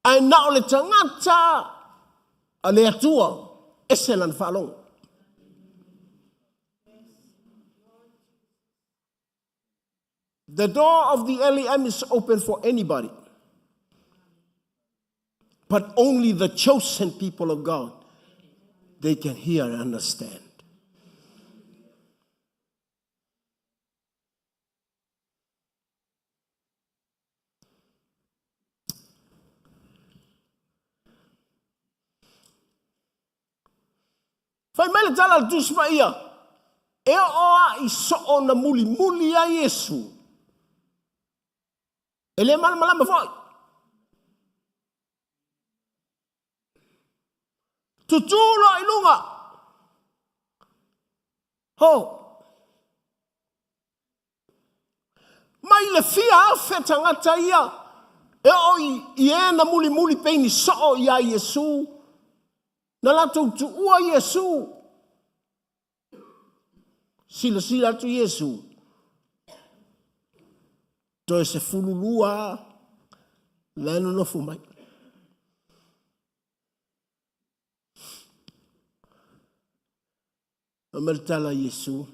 ae na o le tagata a le Atua, ese lana faalogo. The door of the LEM is open for anybody. But only the chosen people of God, they can hear and understand. Fai mai le tala a le Tusi Paia, e oo a i soo na mulimuli ai Iesu. E le malamalama foi. Tutū loa i luga. Ho! Mai le fia afe tagata ia e oo i, i e na mulimuli pei ni soo iā Iesu, na latou tuua Iesu. Silasila atu Iesu, toe 12 la e nonofo mai. Fai mai le tala a Iesu,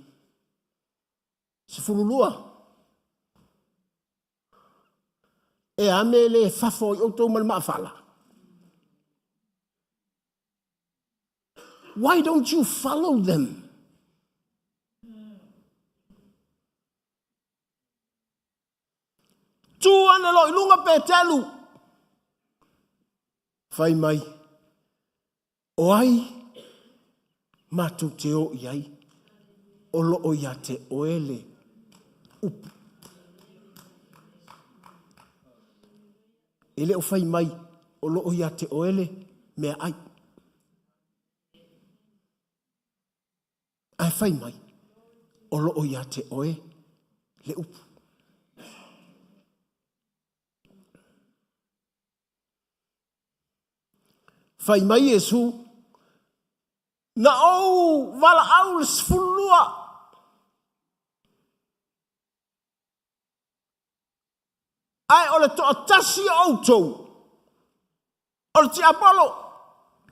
12. E a me le fafo ai outou ma le maafala? Why don't you follow them? Tu ane loa i luga Petelu. Fai mai, O ai matou te o i ai, o lo o ia te oe le upu. E le o fai mai o lo o ia te oe le mea ai. Ae fai mai o lo o ia te oe le upu. Fai mai Iesu, Na ou valaau le 12. Ae o le toatasi o outou, o le tiapolo,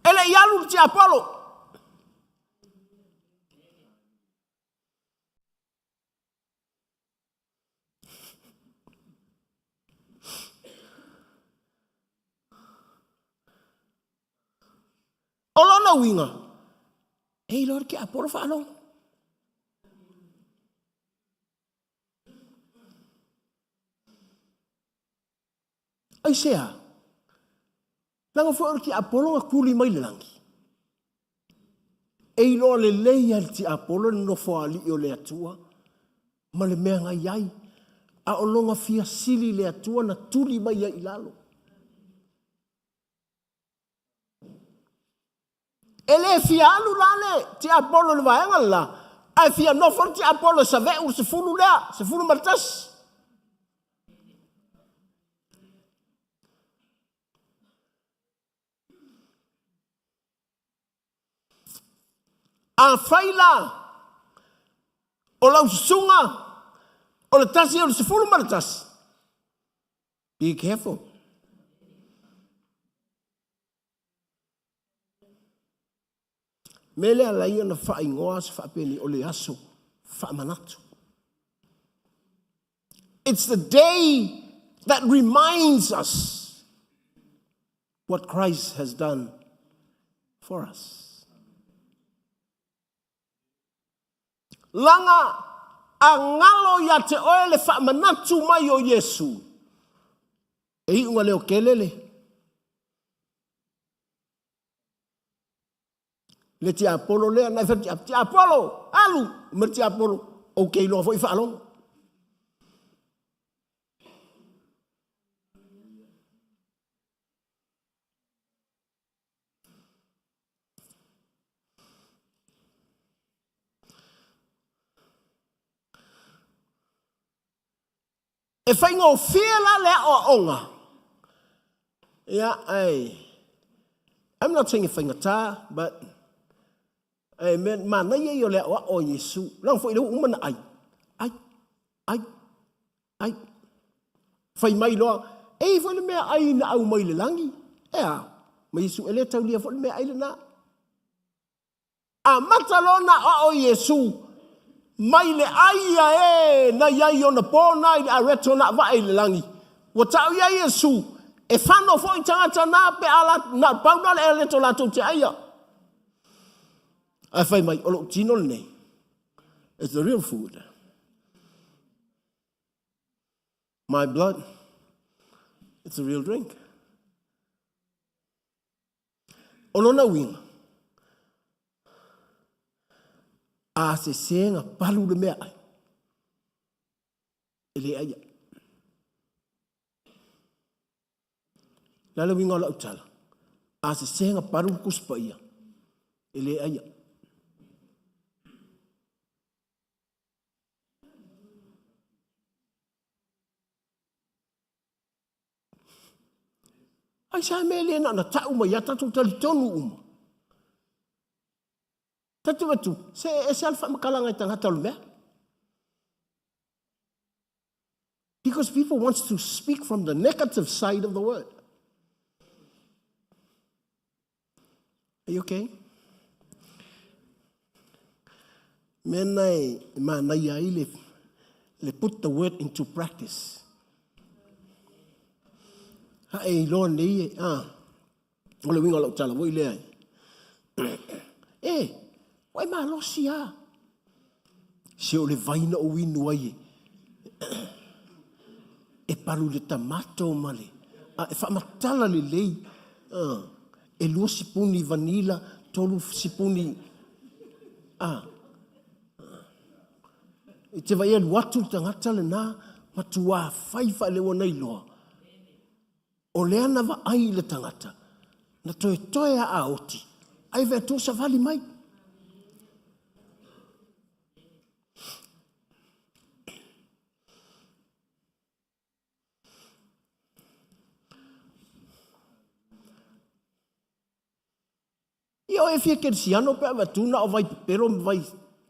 e le i alu le tiapolo. lona uiga, e iloa le tiapolo faalogo. Aisea? Leaga foi o le tiapolo na tuli mai le lagi. E iloa lelei lava e le tiapolo le nofoalii o le Atua ma le mea na i ai, a o lona fia sili i le Atua na tuli mai ai i lalo. E le fia alu la le tiapolo i le vaega le la, ae fia nofo le tiapolo e save'u le 10 lea, 11. Afai la o lau susuga o le tasi o le 11, be careful. Mea lea alai ona faaigoa aso faapenei o le aso faamanatu. It's the day that reminds us what Christ has done for us. Laga a galo ia te oe le faamanatu mai o Iesu, e iuga leo kele le le tiapolo lea na e fai tiapolo alu ma le tiapolo ou te iloa foi faalogo. E faigofie la le aoaoga. Ia, ai, I'm not saying e faigata, but ai, mea manaia ia o le aoao a Iesu. Leaga foi lea ua uma ona ai, ai, ai, ai. Fai mai loa, e i ai foi le meaai na au mai le lagi, e a? Ma Iesu, e le taulia foi le meaai lena. Amata loa ona aoao Iesu mai le ai a e na i ai i ona po na i le areto na avae i le lagi. Ua tau ia Iesu, e fano foi tagata na pe a la, na pau na le areto latou te aia. Ae fai mai, o lou tino lenei, it's the real food. My blood, it's a real drink. O lona uiga, a sese na palu le meaai, e le ai ai. Le a le uiga o lau tala? A sese na palu le Tusi Paia, e le ai ai. Ai sa mea le na ona tau mai a tatou talitonu uma. Tatou atu, se e ese a le faamatalaga e tagata o le mea. Because people wants to speak from the negative side of the word. Are you okay? Mea na e manaia ai le, le put the word into practice. Ha e iloa nei e, ah, o le uiga o lau tala foi lea e. E, ua e malosi a. Se o le vai na ou inu ai e, e palu i le tamato ma le, a, e faamatala lelei. Ah, e lua sipuni vanilla, tolu sipuni, ah. I te vai alu atu le tagata lena, matua fai faaleua nei loa. O lea na vaai i le tagata, na toetoe a a oti, ai vea tu savali mai. Ia o e fia kerisiano pe a avatu na o vai pepelo ma vai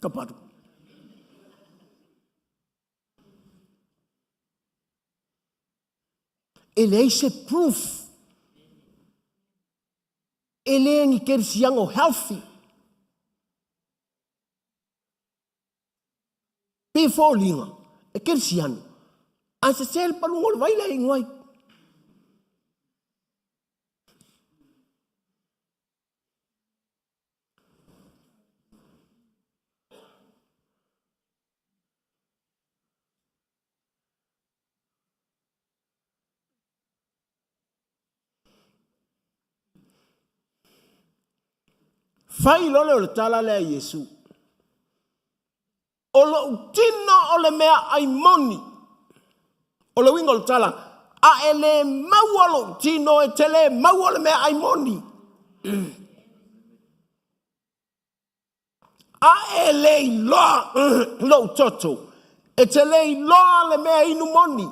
kaparu. E leai se proof. E le ni kerisiano healthy. Pe foliga, e kerisiano. A se se le paluga o le vai le ingoai. Fai loa lea o le tala lea a Iesu, O lou tino o le meaai moni. O le uiga o le tala, a e le maua lou tino, e te le maua le meaai moni. A e le iloa lou toto, e te le iloa le mea inu moni.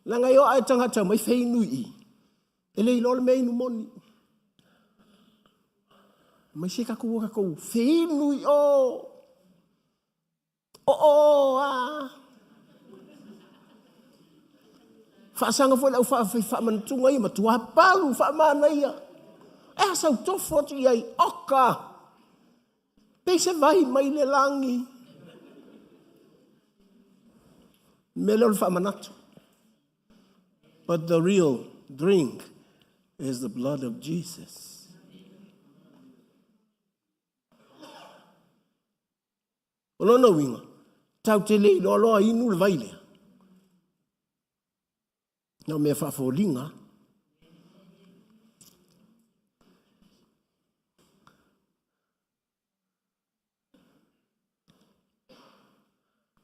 Leaga e o ae tagata mai feinu i i, e le iloa le mea inu moni. Mai se tatou o tatou feinu i o. O o a. Faasaga foi le au faamanatuga ia matua palu faamanaia. E a sau tofu atu i ai, oka. Pei se vai mai le lagi. Mea lea o le faamanatu. But the real drink is the blood of Jesus. O lona uiga, tau te le iloa loa inu le vai lea. Na o mea faafoliga.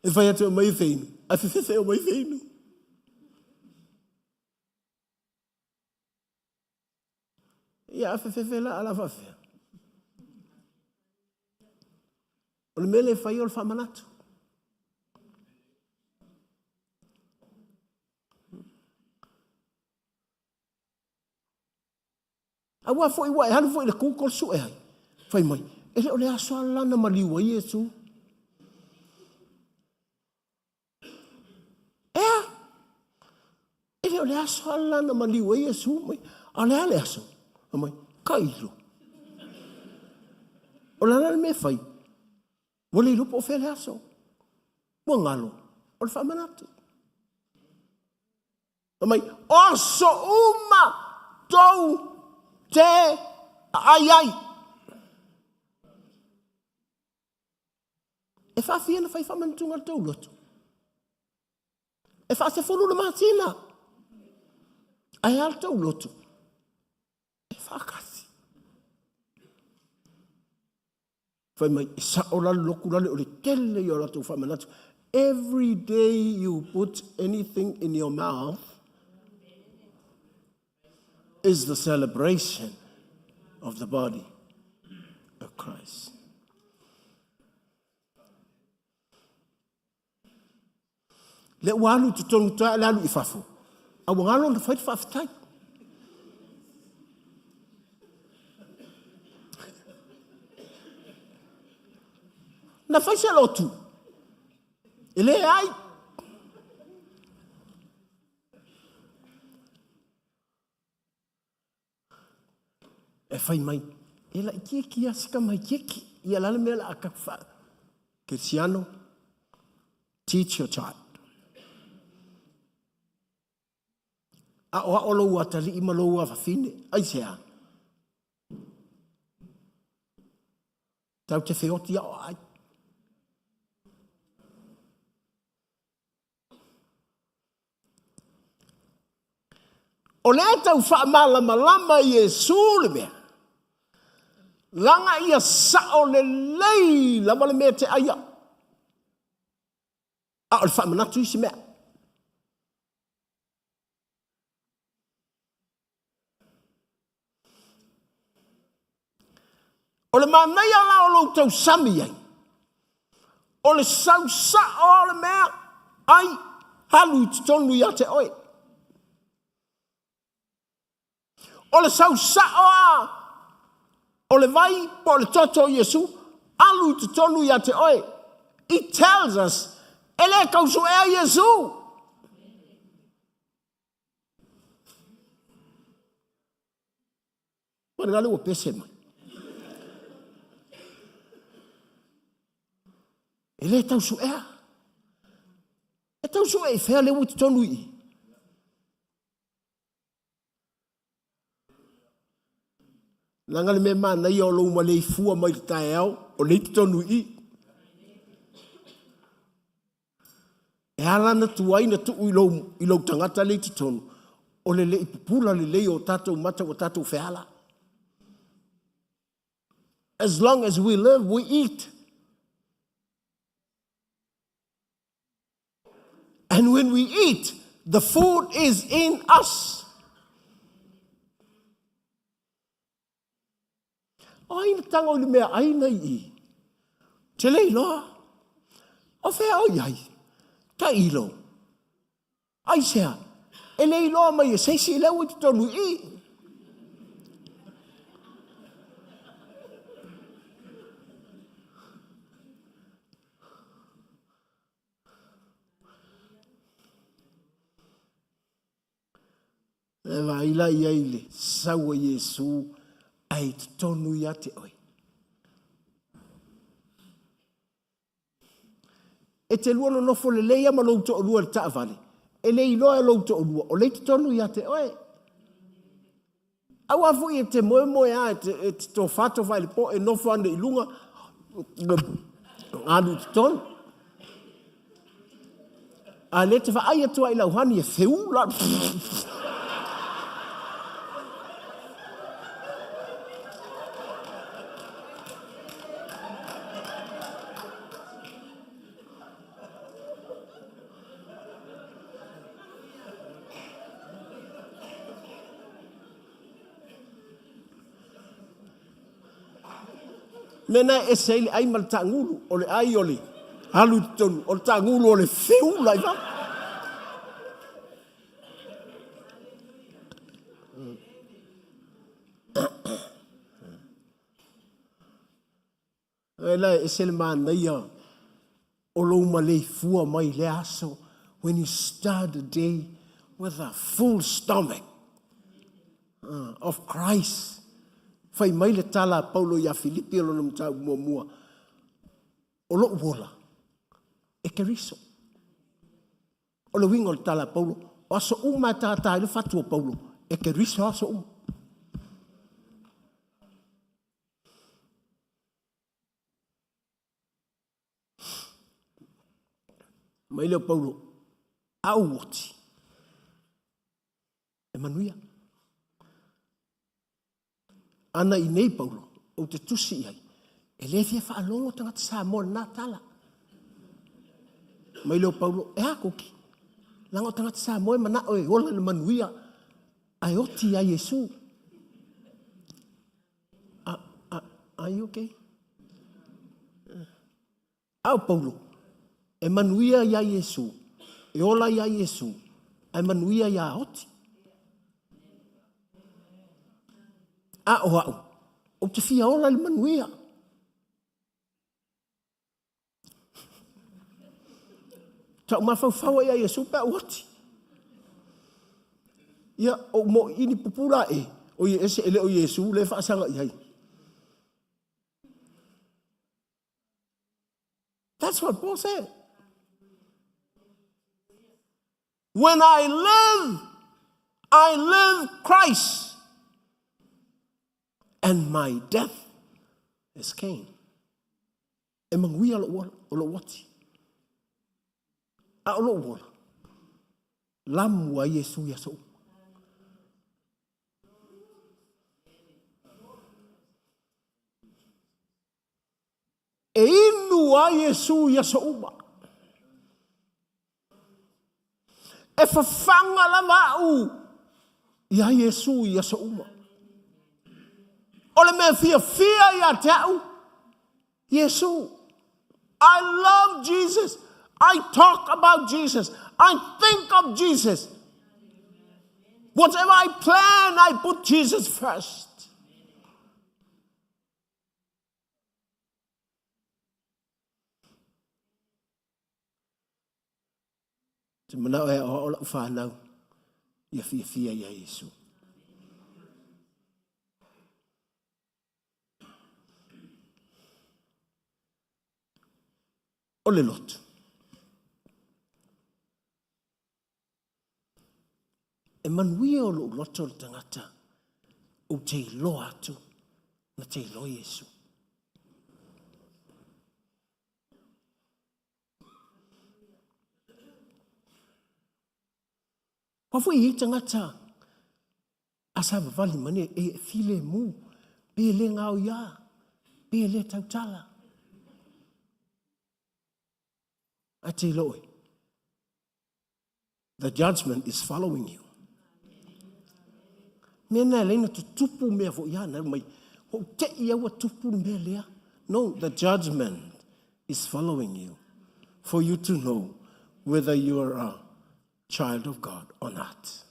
E fai atu e mai feinu, a fefefe o mai feinu. Ia a fefefe la ala faafefea. O le mea le fai o le faamanatu. Aua foi ua e alu foi i le Google sue ai. Fai mai, e le o le aso lava la na maliu ai Iesu. Ea? E le o le aso lava la na maliu ai Iesu mai. A o le a le aso? Fai mai, tailo. O le a la le mea e fai? Ua le iloa po o fea le aso. Ua galo. O le faamanatu. Fai mai, o aso uma tou te aai ai. E faafia na fai faamanatuga le tou loto. E faasefulu le masina. Ae a le tou loto? E faakasi. Fai mai, e sao la le lotu lale o le tele ia o latou faamanatu. Every day you put anything in your mouth is the celebration of the body of Christ. Lea ua alu i totonu toe le alu i fafo. A ua galo ona fai le faafetai. Na fai se lotu. E leai. E fai mai, e laitiiti lava si tamaitiiti. Ia o le a le mea o le a tatou faa... Kerisiano, teach your child. Aoao lou atalii ma lou afafine. Aisea? Tatou te feoti aoa ai. O lea e tau faamalamalama e Iesu le mea, laga ia sao lelei lava le mea e te aia, a o le faamanatu isi mea. O le manaia la o lou tausami ai, o le sau sao o le mea ai alu i totonu ia te oe. O le sau sao a o le vai po o le toto o Iesu alu i totonu ia te oe. It tells us e le tausuea Iesu. Manuale ua pese mai. E le tau suea. E tau sue i fea le ua i totonu i i. Leaga le mea manaia o lou maleifua mai le taeao, o lea i totonu i i. E ala na tuai na tuu i lou, i lou tagata le i totonu, o le le i pupula lelei o tatou mata ua tatou feala. As long as we live, we eat. And when we eat, the food is in us. O ai na tago i le mea ai nei i? Te le iloa. O fea o iai? Ta ilo. Aisea? E le iloa mai e se isi lea ua i totonu i i. E vaai la i ai i le sau a Iesu ae i totonu ia te oe. E te lua nonofo lelei lava ma lou toalua i le taavale, e le iloa e lou toalua o lea i totonu ia te oe. Aua foi e te moemoe lava e te tofa tofa i le po e nofo ane i luga, alu i totonu. A lea te vaai atu ai i lau honey e feula. Mea na e ese ai le ai ma le taagulu, o le ai o le alu i totonu, o le taagulu o le feula i fafo. E la e ese le manaia o lou maleifua mai i lea aso when you start the day with a full stomach of Christ. Fai mai le tala a Paulo ia Filipi o lona mataupu muamua, o lou ola e Keriso. O le uiga o le tala a Paulo, o aso uma e tātā ai le fatu o Paulo, e Keriso aso uma. Mai lea o Paulo, a ou oti, e manuia. Ana i nei Paulo, ou te tusi i ai, e le fia faalogo tagata Samoa i lena tala. Mai lea o Paulo, e a Kuki? Leaga o tagata Samoa e manao e ola i le manuia, ae oti ia Iesu. Are you okay? A o Paulo, e manuia iā Iesu, e ola iā Iesu, ae manuia iā oti. A o au, ou te fia ola i le manuia. Tau mafaufau ai ia Iesu pe a ou oti. Ia, ou moʻiʻini pupula e, o ia ese e le o Iesu le faasaga i ai. That's what Paul said. When I live, I live Christ. And my death is gain. E manuia lou ola, o lou oti. A o lou ola, lamu a Iesu ia sou. E inu ai Iesu i aso uma. E fafaga lava au iā Iesu i aso uma. O le mea fiafia ia te au, Iesu. I love Jesus. I talk about Jesus. I think of Jesus. Whatever I plan, I put Jesus first. Te manao e aoao lau whanau ia fiafia ia Iesu. O le lotu. E manuia o lou loto le tagata ou te iloa atu na te iloa Iesu. Aua foi e i ai tagata a savavali mane e filemu, pe le gaoiā, pe le tautala. Ae te iloa oe, the judgment is following you. Mea na e leina tutupu mea foi ia na mai, ua ou tei au ua tupu le mea lea. No, the judgment is following you for you to know whether you are a child of God or not.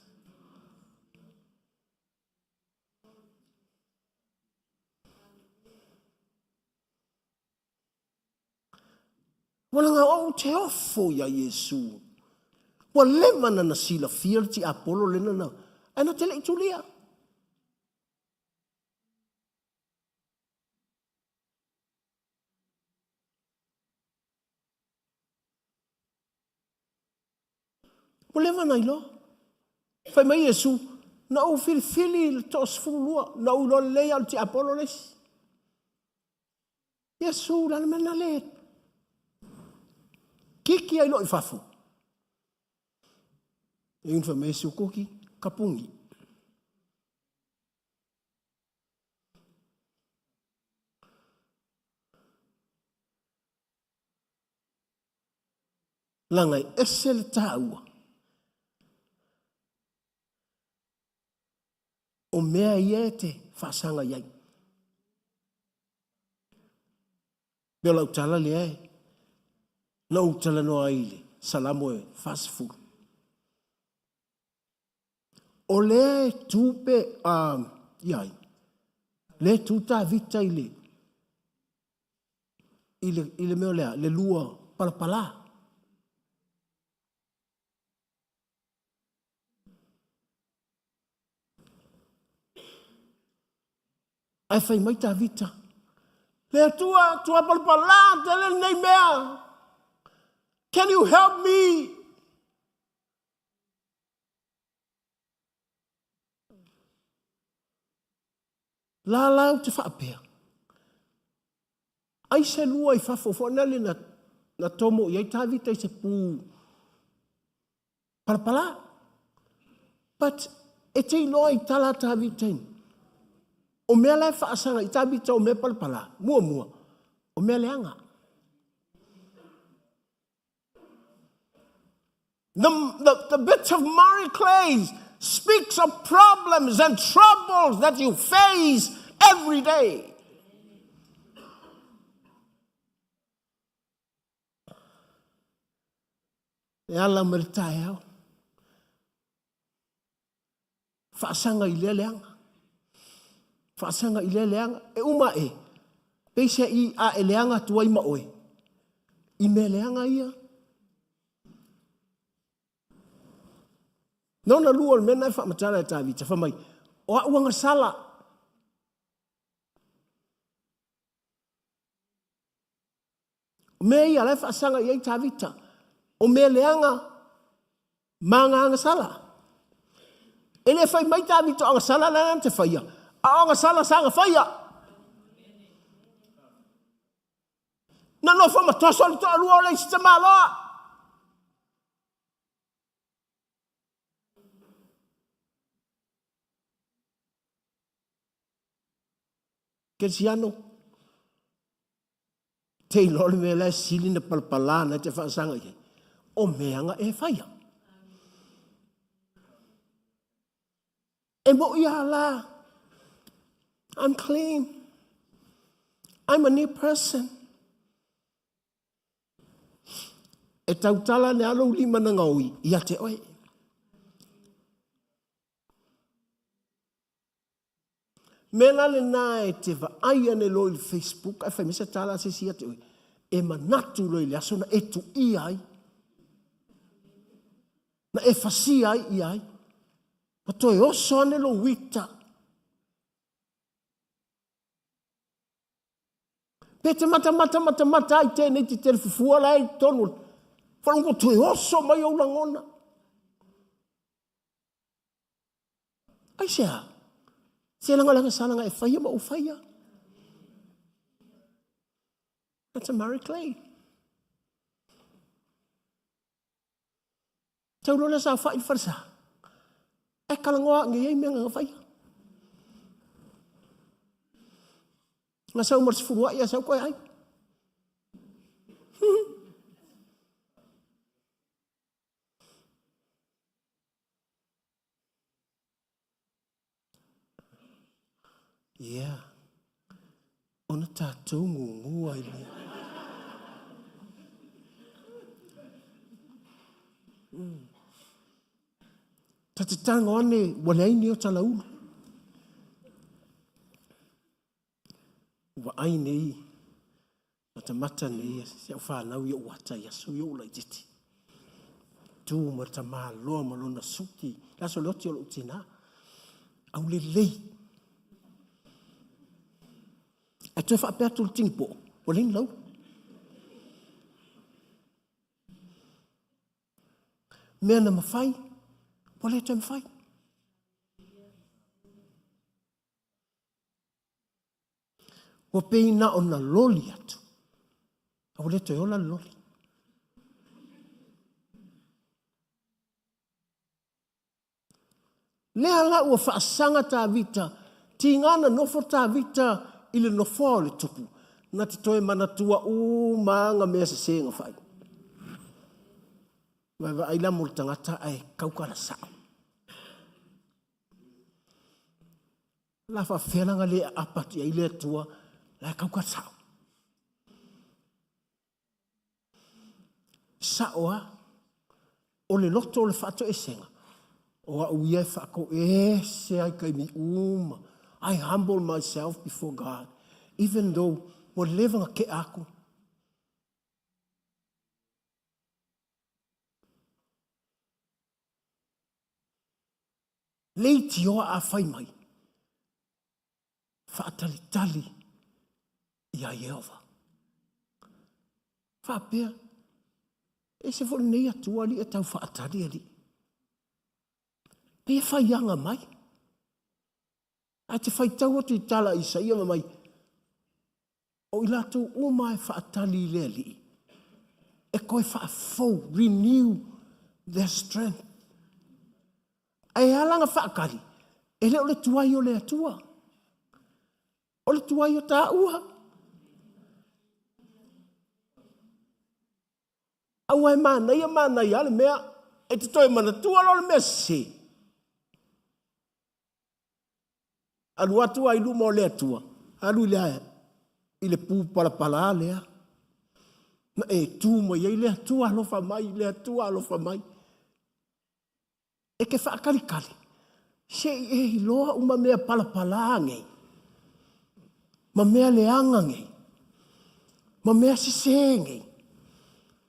Ua laga ou te ofo iā Iesu. Ua leva na na silafia le tiapolo lena na, ae na te le i tulia. Ua leva na iloa. Fai mai Iesu, na ou filifili i le toasefululua, na ou iloa lelei lava o le tiapolo le isi. Iesu, o le a le mea na le kiki ai loa i fafo? E unu fai mai Iesu, kuki, kapungi. Leaga e ese le taua o mea ia e te faasaga i ai. Pei o lau tala lea e na ou talanoa ai i le Salamo e 40. O lea e tu pe, ia ai, lea e tu Tavita i le, i le, i le mea o lea, le lua palapala. Ae fai mai Tavita, Le Atua, tua palapala tele lenei mea. Can you help me? La la ou te faapea, ai se lua i fafo foi na le na, na tomo i ai Tavita i se pū palapala. But e te iloa i tala a Tavita ini. O mea la e faasaga i Tavita o mea palapala, muamua, o mea leaga. The, the, the bit of Murray Clay speaks of problems and troubles that you face every day. E ala mai le taeao. Faasaga i lea leaga. Faasaga i lea leaga. E uma e, peisa i a e leaga atu ai ma oe. I mea leaga ia. Nona lua o le mea na e faamatala e Tavita, fai mai, o au agasala. O mea ia la e faasaga i ai Tavita, o mea leaga ma aga agasala. E le fai mai Tavita o agasala la na te faia, a o agasala sa aga faia. Na nofo ma toso le toalua o le isi tamaloa. Kerisiano, te iloa le mea la e sili na palapala na te faasaga i ai, o meaga e faia. E mo'i a la, I'm clean. I'm a new person. E tautala ane a lou lima na gaoi ia te oe. Mea la lena e te vaai ane loa i le Facebook ae fai mai se tala a se isi ia te oe, e manatu loa i le aso na e tuia ai, na e fasia ai ia ai, ma toe oso ane lou ita. Pe te matamata matamata ai tēnei te tere fufua la i tonu, whalungo toe oso mai ou langona. Aisea? Se lagalaga salaga e faia ma ou faia. That's a Murray Clay. Tau loa lea saofai i le falesa. E kalagoa nge iai mea nga faia. Nga sau ma le sefulu ai, a sau koe ai. Yeah. Ona tatou gugu ai lea. Ta te tago ane ua leai ni o talaulu. Ua ai nei matamata nei si au whanau i o ata i aso i o laititi. Tu ma ta maloa ma lona suki. Le aso le oti o lou tina. Au le lei. Ae toe faapea atu le tinipo, ua leai ni lau. Mea na mafai, ua le toe mafai. Ua pei na ona loli atu, a ua le toe ola le loli. Lea la ua faasaga Tavita, tiga na nofo Tavita i le nofoa o le tupu, na te toe manatua uma aga mea sese na fai. Vaavaai la mo le tagata ae kaukala sao. La faafefea la na le aapa atu i ai le Atua la e kaukala sao. Sao a, o le loto o le faatoesega, o au ia e faatoese ai taimi uma. I humble myself before God, even though ua leva na tea aku. Leitioa a fai mai, faatalitali iā Ieova. Faapea, ese foi lenei Atua alii e tau faatali alii. Pe faiaga mai. Ae te faitau atu i tala a Isaia ma mai, o i latou uma e faatali i le Alii, e toe faafou, renew their strength. Ae ala na faatali, e le o le tuai o le Atua. O le tuai o tāua. Aua e manaia manaia le mea, e te toe manatua loa le mea sese. Alu atu ai luma o le Atua, alu i le, i le pū palapala lea. Na e tu mai ai le Atua alofa mai, le Atua alofa mai. E te faatalikali, se i e iloa uma mea palapala nei, ma mea leaga nei, ma mea sese nei,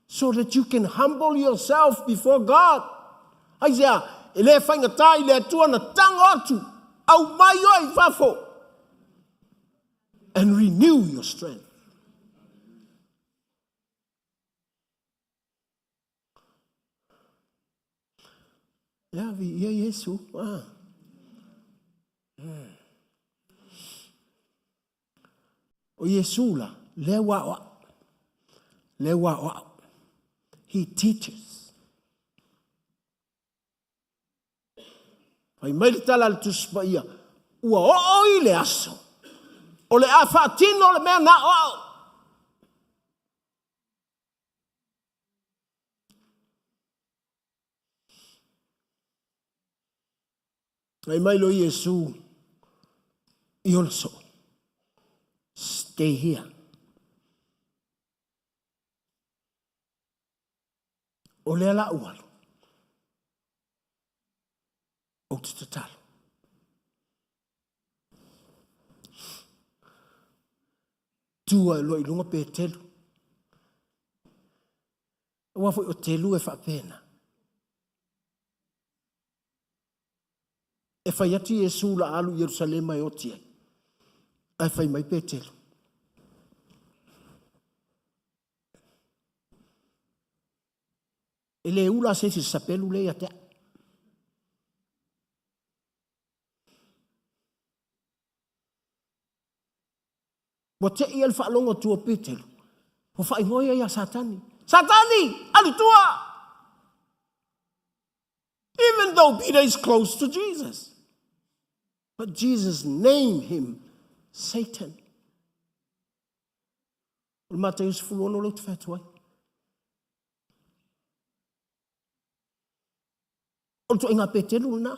so that you can humble yourself before God. Aisea, e le faigata i le Atua na tago atu, aumai oe i fafo, and renew your strength. Ia, viia Iesu. Ah. O Iesu la, lea ua aoao. Lea ua aoao. He teaches. Fai mai le tala a le Tusi Paia, ua oo i le aso, o le a faatino le mea na aoao. Fai mai lo Iesu i ona soo, stay here. O lea la ua alu, ou te tatalo. Tu ai loa i luga Petelu. Aua foi o Telu e faapena. E fai atu Iesu la alu i Ierusalema e oti ai. Ae fai mai Petelu. E le ula se isi sapelu le ia te au. Ua te i le faalogo atu o Petelu, ua faaigoa ia ia Satani. Satani, alu tua! Even though Peter is close to Jesus. But Jesus named him Satan. O le Mataio 16 lea ou te fai atu ai. O le tuaiga Petelu lena.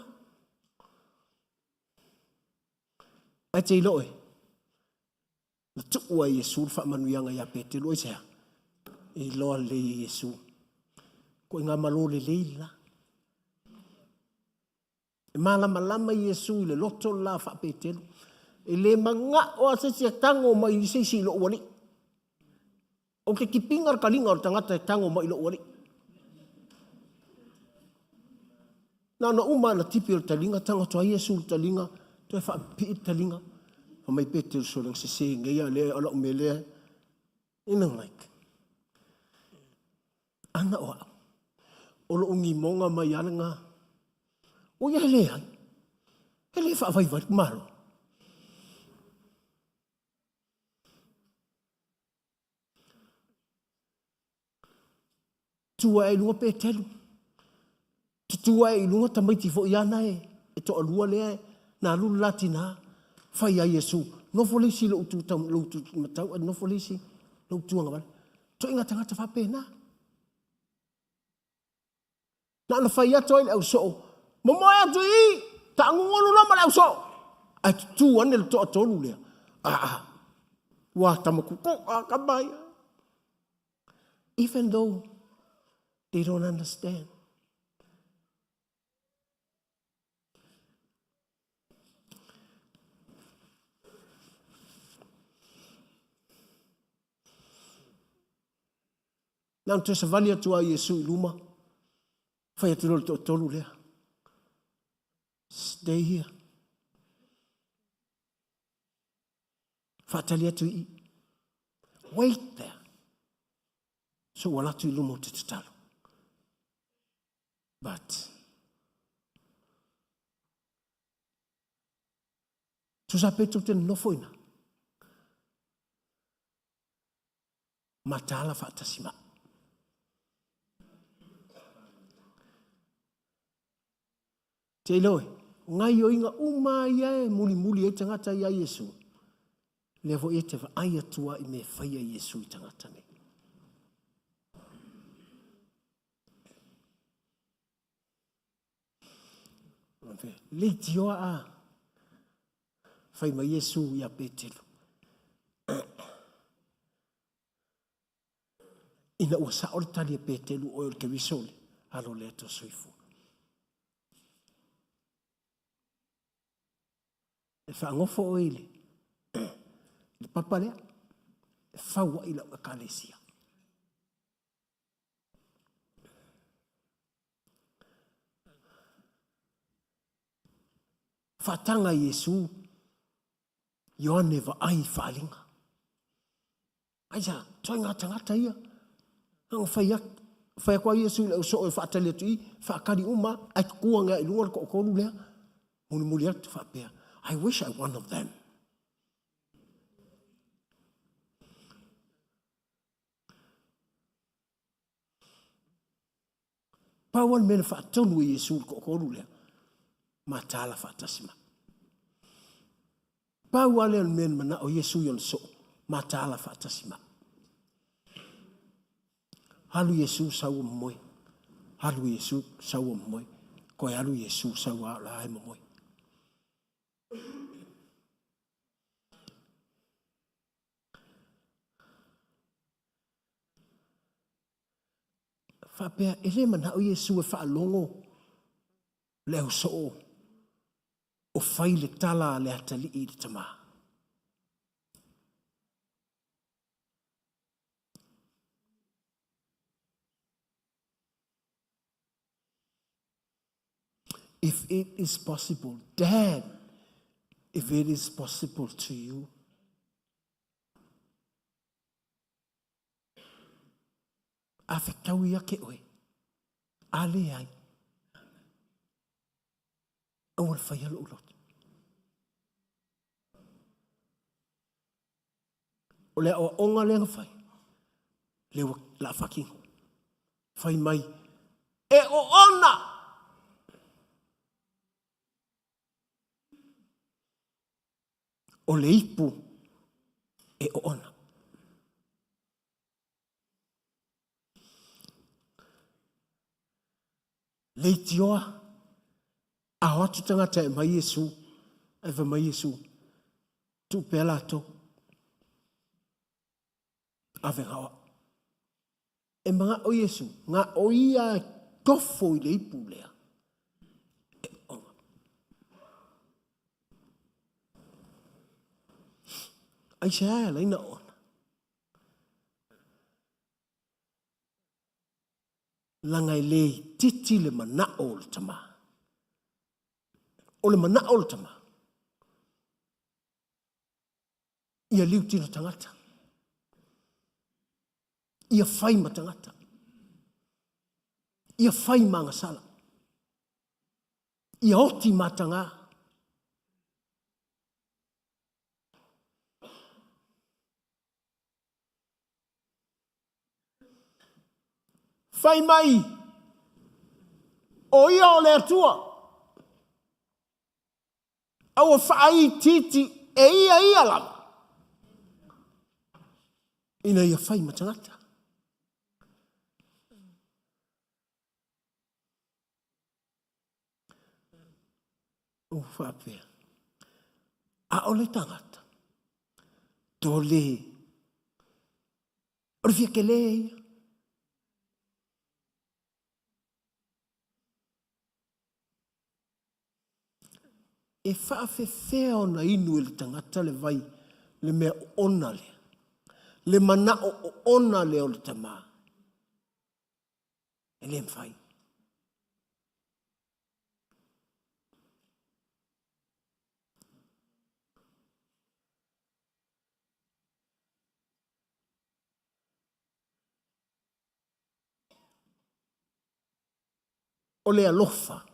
Ae te iloa oe, na tuu ai Iesu le faamanuiaga ia Petelu, aisea? E iloa lelei e Iesu. Ituaiga malo lelei le la. E malamalama Iesu i le loto le la faa-Petelu. E le manao lava se isi e tago mai i se isi i lou alii. Ou te tipiina le taliga o le tagata e tago mai i lou alii. Na ona uma lava ona tipi o le taliga, tago atu ai Iesu i le taliga, toe faapipii le taliga. Fai mai Peteru, sole, na sese nei a lea, o lau mea lea. You know like, ana o au, o lou gimoga mai lava lena. O ia e leai, e le faavaivai le Malo. Tu ae i luga Petelu, tutu ae i luga tamaiti foi ana e, e toalua lea na alu le la tina, fai ai Iesu, nofo le isi i lou itu tau, lou itu matau, ae nofo le isi lou itu agavale. Ituaiga tagata faapena. Na ona fai atu ai le ausoo, momoe atu i i, taagugulu loa ma le ausoo. Ae tutu ane le toatolu lea. Aa, ua tamakuku, a kama ia. Even though they don't understand. Na ona toe savali atu a Iesu i luma, fai atu loa le toatolu lea. Stay here. Faatali atu i i. Wait there. So ua latu i luma o te tatalo. But, tusa pe tou te nonofo ina. Mataala faatasi ma. Te iloa e, o gaioiga uma ia e mulimuli ai tagata ia Iesu, lea foi e te vaai atu a i mea e faia Iesu i tagata nei. Leitioa a fai mai Iesu ia Petelu. Ina ua sao le tali a Petelu, oe o le Keriso le alo o le Atua soifua. E faagofo oe i le papa lea, e fau ai lau ekalesia. Faataga Iesu Ioane vaai i faaaliga. Aisea? Ituaiga tagata ia. Na ona fai atu, fai atu lava Iesu i le ausoo e faatali atu i, faatali uma, ae tutu ane lava i luga le toatolu lea. Mulimuli atu faapea, I wish I one of them. Pau lava le mea na faatonu e Iesu i le toatolu lea, mataala faatasi mai. Pau lava lea o le mea na manao Iesu i ona soo, mataala faatasi mai. Alu Iesu sau o momoe. Alu Iesu sau o momoe. Koe alu Iesu sau a o la e momoe. Faapea, e le manao Iesu e faalogo le ausoo o fai le tala a le atalii i le tama. If it is possible, Dad, if it is possible to you, A fetaui ake oe, a leai, aua le faia lou loto. O le aoaoga lea na fai, lea ua la faatino. Fai mai, e oona! O le ipu e oona. Leitioa, a o atu tagata e aumai Iesu, ae fai mai Iesu, tuu pea latou. Ave na o au. E manao Iesu, na o ia e tofo i le ipu lea. E oona. Aisea e ala ai ona oona? Leaga e le itiiti le manao o le tama. O le manao o le tama, ia liu tino tagata. Ia fai ma tagata. Ia fai ma agasala. Ia oti mataga. Fai mai, o ia o le Atua, a ua faaitiiti e ia ia lava, ina ia fai ma tagata. Ua faapea, ʻaʻole tagata, tole, o le fia kele ia. E faafefea ona inu e le tagata le vai le mea oona lea, le manao oona lea o le tama. E le mafai. O le alofa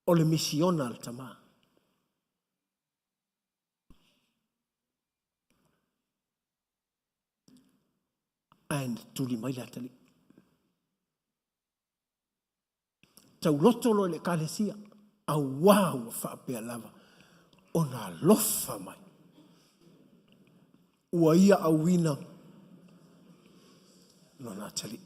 o le misiona a le tama. Ae na tuli mai le atalii. Tauloto loa i le ekalesia, auā ua faapea lava ona alofa mai. Ua ia auina lona atalii.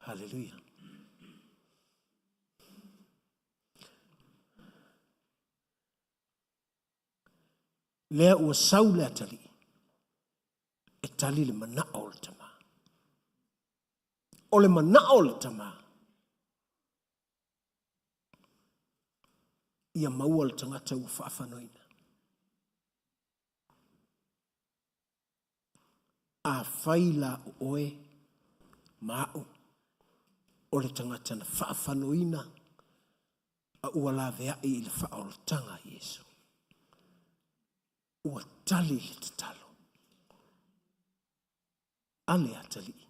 Haleluia. Lea ua sau le atalii e tali le manao o le tama. O le manao o le tama, ia maua le tagata ua faafanoina. Afai la o oe ma a'u o le tagata na faafanoina a ua laveai i le faaolataga a Iesu, ua tali le tatalo a le atalii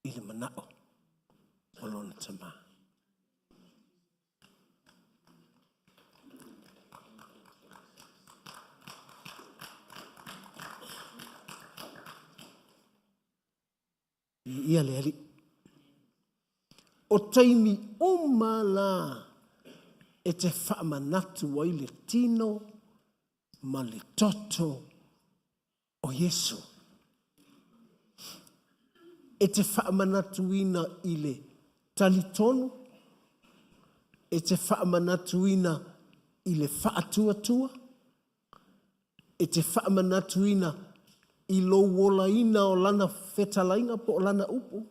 i le manao o lona tama. Viia le Alii. O taimi uma la e te faamanatu ai le tino ma le toto o Iesu. E te faamanatuina i le talitonu, e te faamanatuina i le faatuatua, e te faamanatuina i lou olaina o Lana fetalaiga po o Lana upu.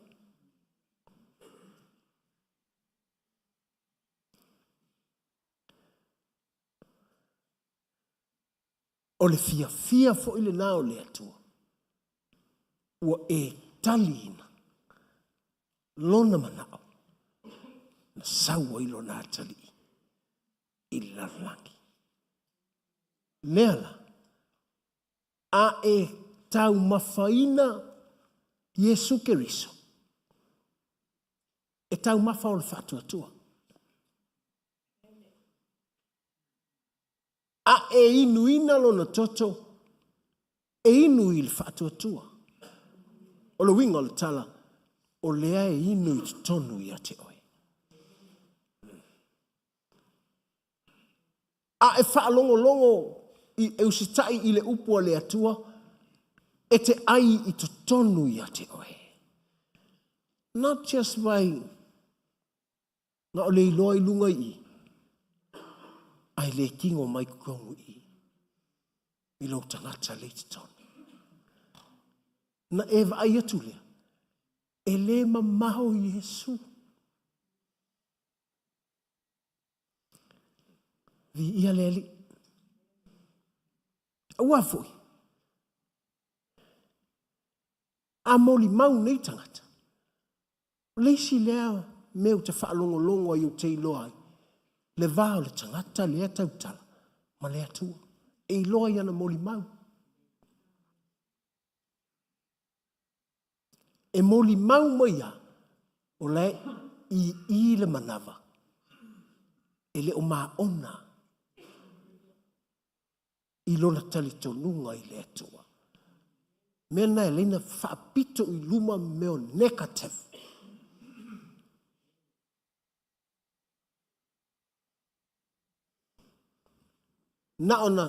O le fiafia foi lena o le Atua, ua e taliina Lona manao na sau ai Lona atalii i le lalolagi. Lea la, a e taumafaina Iesu Keriso, e taumafa o le faatuatua. A e inuina lona toto, e inu i le faatuatua. O le uiga o le tala, O lea e inu i totonu ia te oe. A e faalogologo i e usitai i le upu a le Atua, e te ai i totonu ia te oe. Not just by na o le iloa i luga i i, ae le tino mai totonu i i, i lou tagata le i totonu. Na e vaai atu lea, e le mamao Iesu. Viia le Alii. Aua foi, a molimau nei tagata, o le isi lea mea ou te faalogologo ai ou te iloa ai, le va o le tagata lea tautala ma le Atua. E iloa i ana molimau. E molimau mai ia, o la e i i le manava, e le o maona i lona talitonuga i le Atua. Mea na e leina faapito i luma mea o negative. Na ona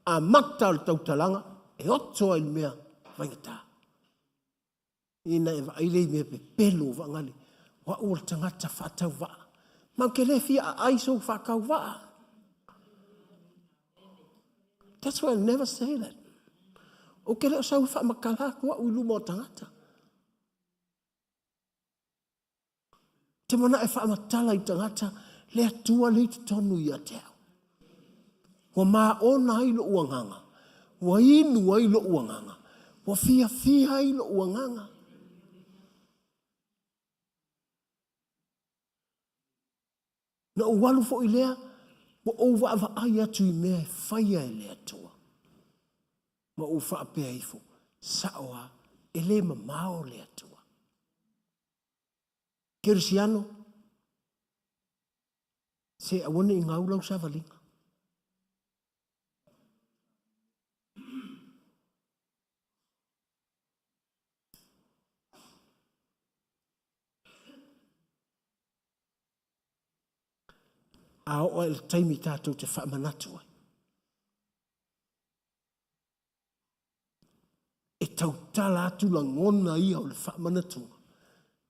amata o le tautalaga e oto ai le mea faigata. Ina e vaai lea i mea pepelo vagali, o au o le tagata faatauvaa. Ma ou te le fia aai sou faatauvaa. That's why I never say that. Ou te le o sau e faamatala atu au i luma o tagata. Te mana e faamatala i tagata le Atua le i totonu ia te au. Ua maona ai lo'u agaga, ua inu ai lo'u agaga, ua fiafia ai lo'u agaga. Na ou alu foi lea, ua ou vaavaai atu i mea e faia e le Atua. Ma ou faapea ifo, sa'o a, e le mamao le Atua. Kerisiano, se aua ne i gau lau savaliga. A oo i le taimi tatou te faamanatu ai, e tautala atu lagona ia o le faamanatuga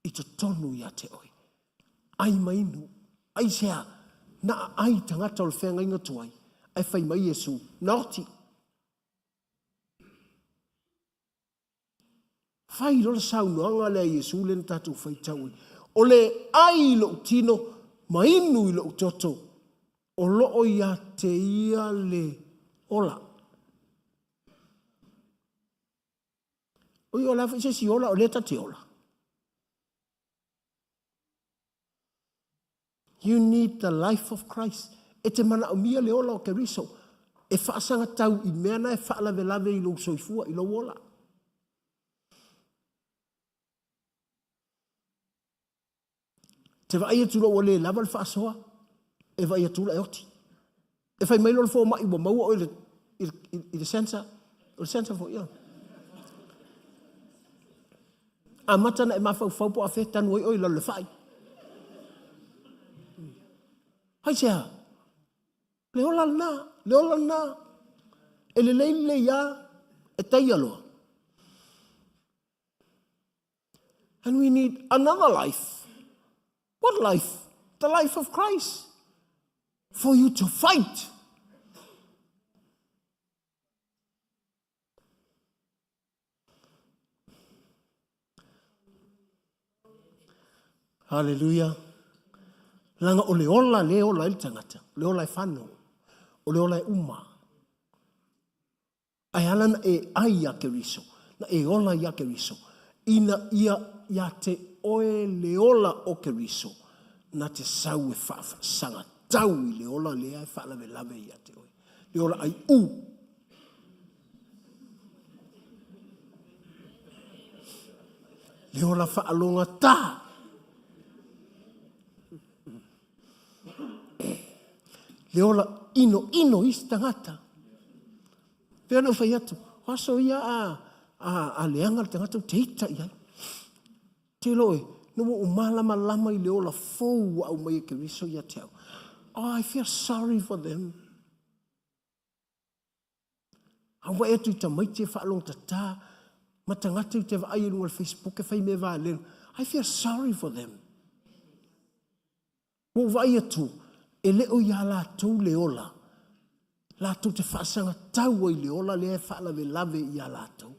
i totonu ia te oe. Ai ma inu, ai sea, na ai tagata o le feagaiga tuai, ae fai mai Iesu, na oti. Fai loa le saunoaga lea a Iesu lea na tatou faitau ai. O le ai i lou tino ma inu i lou toto, o loo ia te ia le ola. Oi, o le a foi se isi ola o lea ta te ola. You need the life of Christ. E te manaomia le ola o Keriso e faasagatau i mea na e faalavelave i lou soifua, i lou ola. Te vaai atu loa ua le lava le faasoa, e vaai atu la e oti. E fai mai loa le fomai ua maua oe i le sensor. O le sensor foi, ia. Amata na e mafaufau po o afea e tanu ai oe i lalo le fai. Aisea? Le ola lena, le ola lena. E lelei lelei lava, e taia loa. And we need another life. What life? The life of Christ. For you to fight. Hallelujah. Langa o le ola le ola i le tagata, o le ola e fano, o le ola e uma. Ae ala na e ai ia Keriso, na e ola ia Keriso, ina ia ia te oe le ola o Keriso, na te sau e faafasagatau i le ola lea e faalavelave ia te oe, le ola ai u. Le ola faalogata. Le ola inoino isi tagata. Pei ona ou fai atu, o aso ia a, a, a leaga le tagata ou te ita i ai. Te iloa oe, na ua ou malamalama i le ola fou ua aumai e Keriso ia te au. Oh, I feel sorry for them. A ou vaai atu i tamaiti e faalogotata ma tagata i te vaai i luga o le Facebook e fai mea valenu. I feel sorry for them. Ua ou vaai atu, e le o iā latou le ola, latou te faasagatau ai i le ola lea e faalavelave iā latou.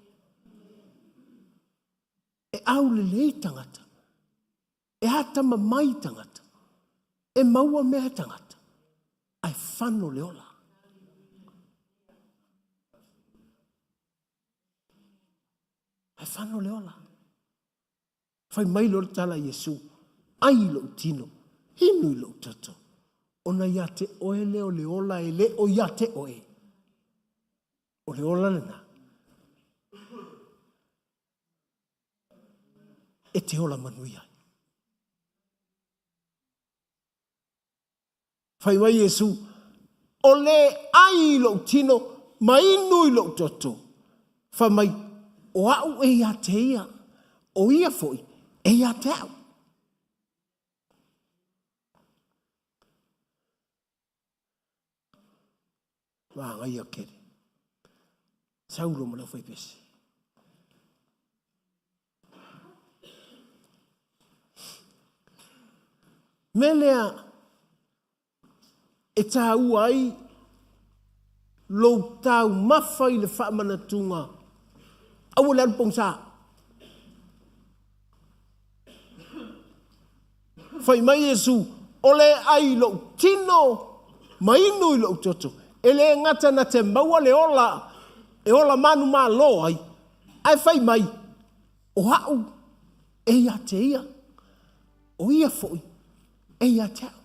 E aulelei tagata, e atamamai tagata, e maua mea tagata, ae fano le ola. Ae fano le ola. Fai mai loa le tala a Iesu, Ai i lou tino, inu i lou toto, ona ia te oe lea o le ola e le o ia te oe. O le ola lena. E te ola manuia ai. Fai mai Iesu, O le ai i lou tino ma inu i lou toto. Fai mai, O au e ia te ia, o ia foi e ia te au. Māngaia kere. Saulo ma le aufaipese. Mea lea e tāua ai lou taumafa i le faamanatuga aua le alu pogisa. Fai mai Iesu, O le ai i lou tino ma inu i lou toto, e le gata na te maua le ola e ola manumalo ai, ae fai mai, o au e ia te ia, o ia foi e ia te au.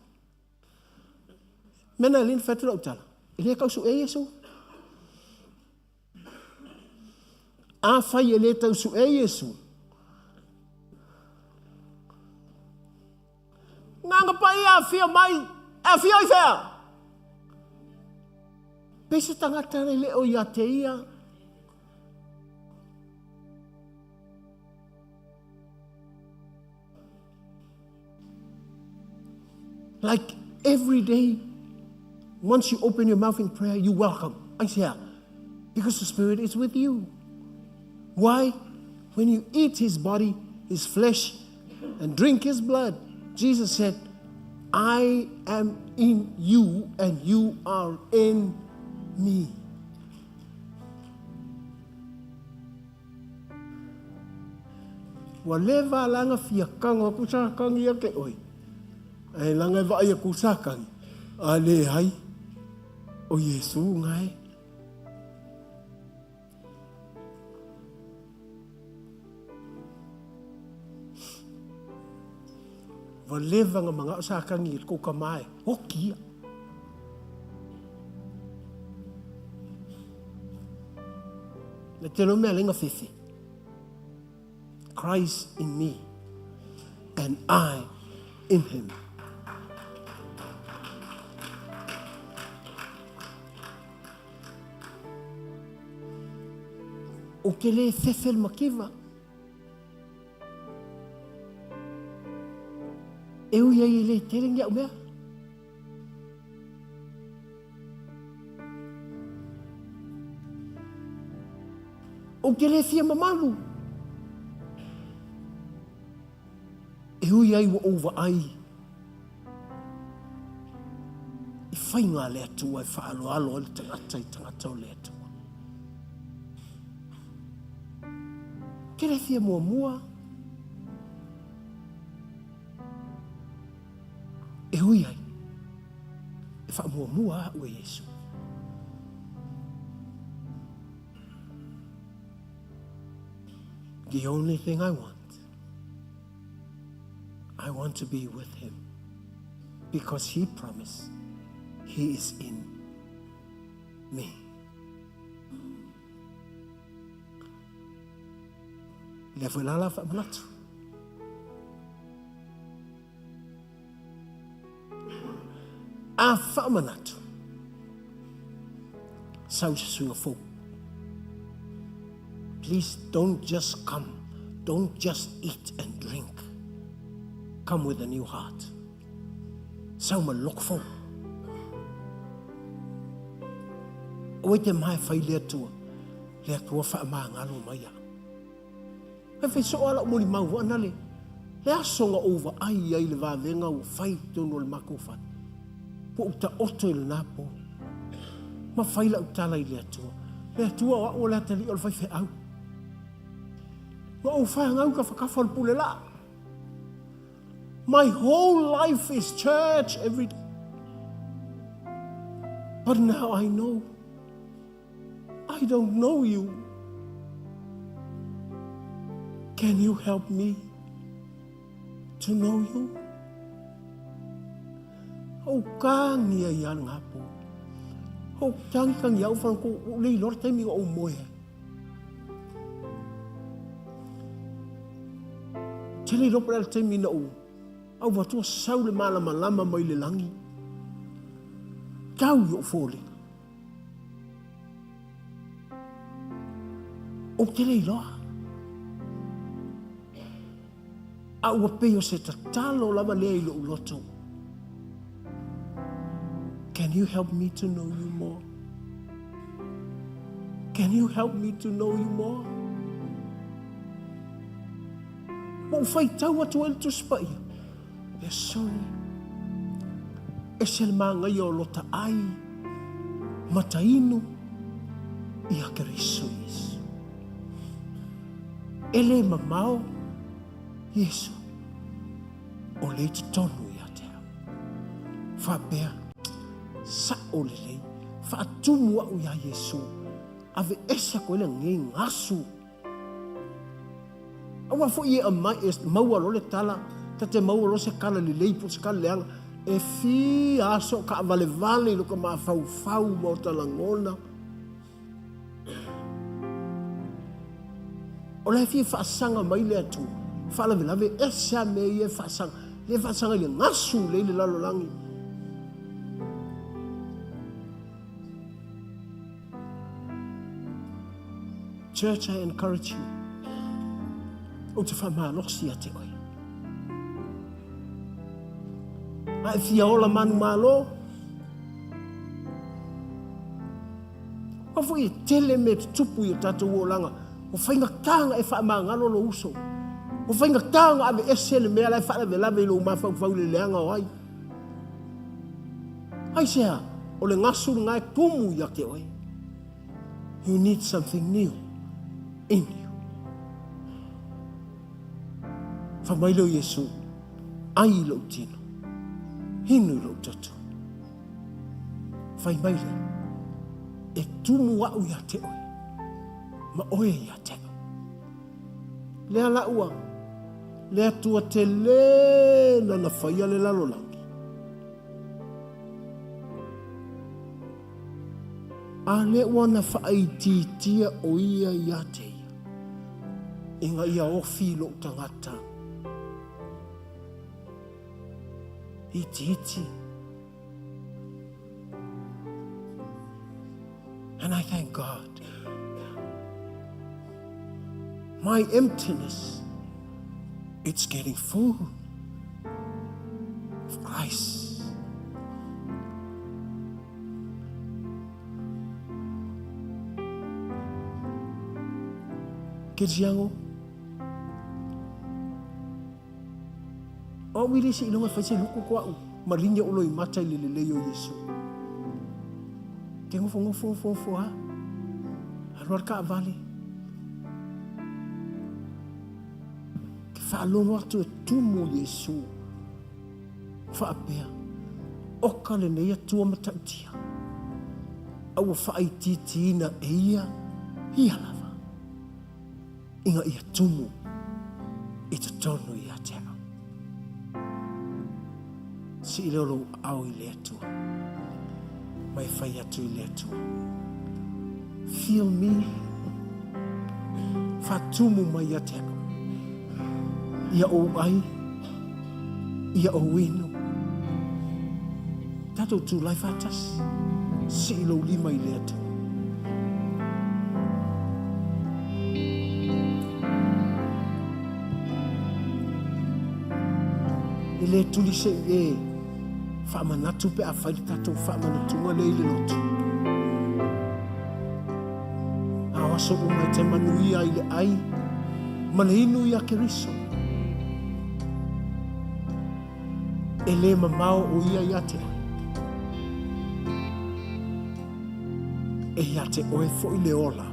Mea na e le na fai atu lau tala, e le tau su'e Iesu. Afai e le tau su'e Iesu, Gagana Paia afio mai, e afio i fea? Pei se tagata e le o ia te ia. Like every day, once you open your mouth in prayer, you welcome. I say, because the Spirit is with you. Why? When you eat his body, his flesh, and drink his blood, Jesus said, I am in you and you are in me. Ua leva langa fia kago aku sa kangi ia ke oi. Ae langa e vaai aku sa kangi. A le ai o Iesu ngai. Ua leva nga mangao sa kangi i ko ka mae. Hoki ia. Le tele o mea lenga fefe. Christ in me and I in him. O ke le fefe le makiva. E ui ai e le tele ni au mea. Ou te le fia mamalu. E ui ai ua ou vaai i faiga a le Atua e faaaloalo ai le tagata i tagata o le Atua. Ou te le fia muamua. E ui ai, e faamuamua au e Iesu. The only thing I want, I want to be with him because he promised he is in me. Lea foi la la faamanatu. A faamanatu, sau se suiga fou. Please don't just come. Don't just eat and drink. Come with a new heart. Sau ma le loto fou. Aua e te maea fai le Atua, le Atua faamagalo mai au. E fai soo lava lau molimau foi anale, le aso na ou vaai ai i le vavega ua fai i totonu o le matou fale, ua ou taoto i lena po, ma fai lau tala i le Atua, Le Atua o au o le atalii o le faifeau. Na ou fanau i tafatafa o le pule laa. My whole life is church every day. But now I know I don't know you. Can you help me to know you? Ou tangi ai a ngā pō. Ou tangi tangi au whanau ko u lei lora taimi o ou moe ai. Te lei lopa le taimi na ou au watua sau le malamalama mai le langi. Tau i o fōlinga. Ou te le iloa. A ua pei o se tatalo lava lea i lou loto. Can you help me to know you more? Can you help me to know you more? Ua ou faitau atu ai le Tusi Paia. E sole, ese le māngaia o lota ai, matainu, ia Keriso Iesu. E le mamao Iesu, o le i totonu ia te au. Faapea, sa'o lelei, faatumu a'u iā Iesu, aveese aku ai lenei gasu. Aua foi e aumai, e maua loa le tala, ta te maua loa se kala lelei po o se kala leaga, e fia aso o taavalevale i lota mafaufau ma ota lagona. O la e fia faasaga mai le Atua, faalavelave ese lava mea ia e faasaga, lea e faasaga i le gasu lea i le lalolagi. Church, I encourage you. Ou te faamalosi ia te oe. A e fia ola manumalo, Aua foi e tele mea e tutupu i o tatou olaga, ua faigata ona e faamagalo lou uso. Ua faigata ona aveese le mea la e faalavelave i lou mafaufau i le leaga o ai. Aisea? O le gasu lena e tumu ia te oe. You need something new in you. Fai mai lea o Iesu, ai i lou tino, hinu i lou toto. Fai mai lea, e tumu a'u ia te oe, ma oe ia te a'u. Lea la ua, le Atua tele nana faia le lalolagi. A lea ua na faaitiitia o ia ia te ia, ina ia ofi i lou tagata. Itiiti. And I thank God. My emptiness, it's getting full of Christ. Kerisiano, O au i le seiloga e fai se luku ko a'u ma riga o loimata i le lelei o Iesu. Te nofonofo nofonofo a, alu a le taavale. Ke faalogo atu e tumu Iesu. Faapea, oka lenei Atua matautia, a ua faaitiitiina e ia ia lava. Ina ia tumu i totonu ia te au. Sii lea o lou aao i le Atua, ma e fai atu i le Atua. Fill me, faatumu mai ia te au, ia ou ai, ia ou inu. Tatou tulai faatasi, sii lou lima i le Atua. le tuli se i e faamanatu pe afai le tatou faamanatuga lea i le lotu. A o aso uma e te manuia i le ai ma le inu ia Keriso. E le mamao o ia ia te oe. E ia te oe foi le ola.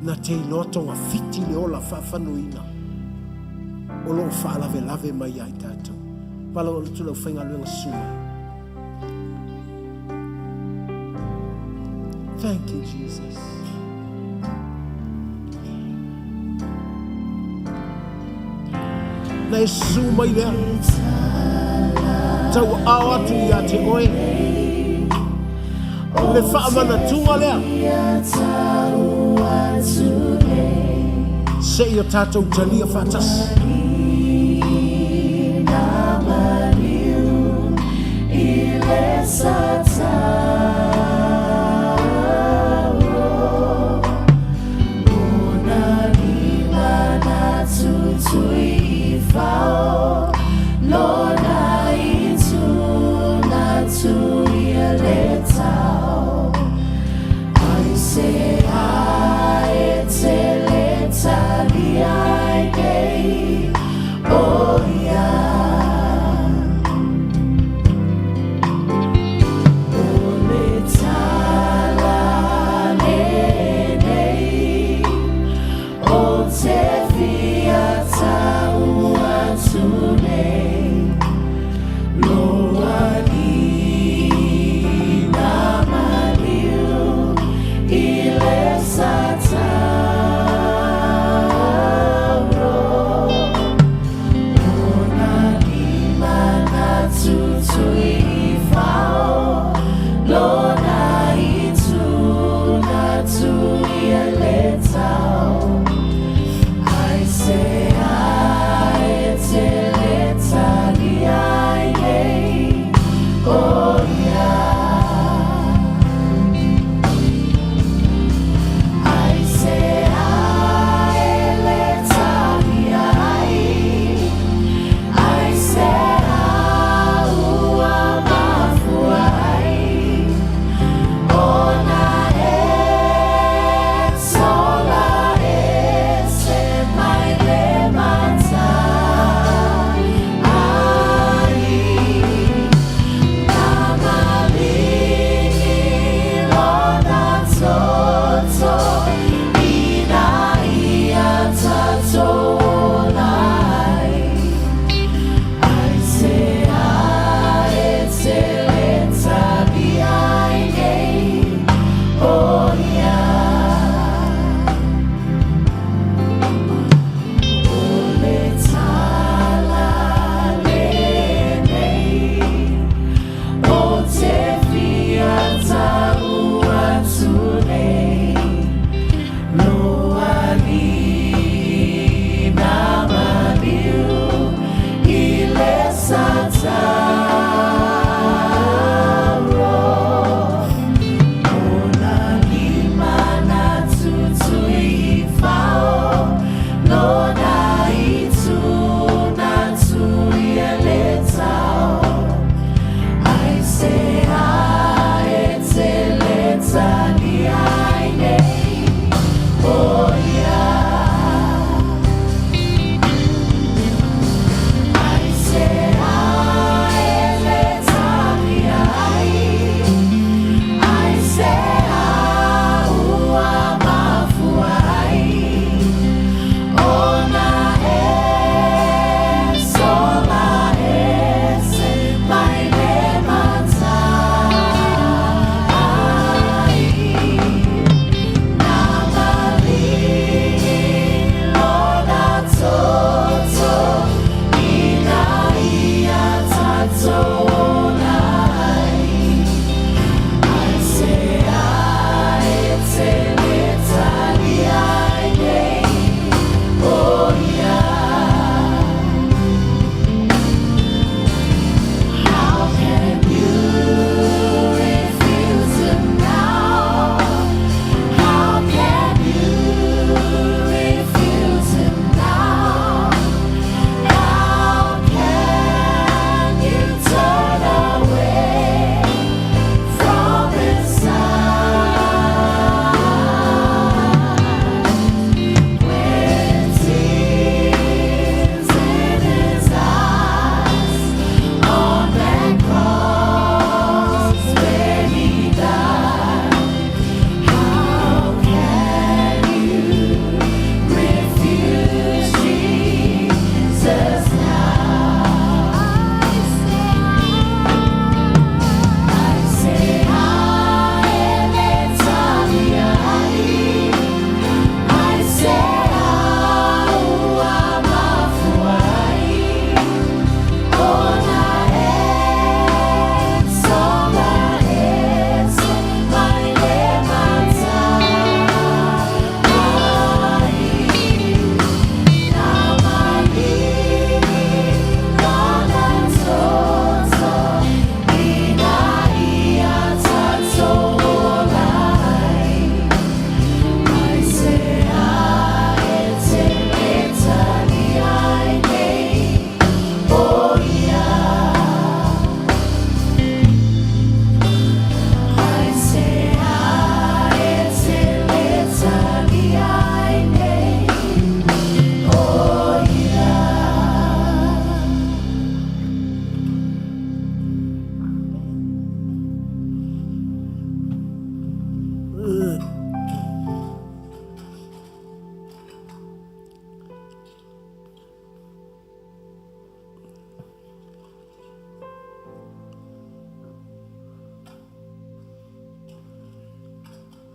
Na te iloa togafiti le ola faafanuina o lo o faalavelave mai ia i tatou. Valaau atu le aufaigaluega susu mai. Thank you, Jesus. Na e susu mai lea. Tau ao atu ia te oe. O le faamanatuga lea. Se i o tatou talia faatasi.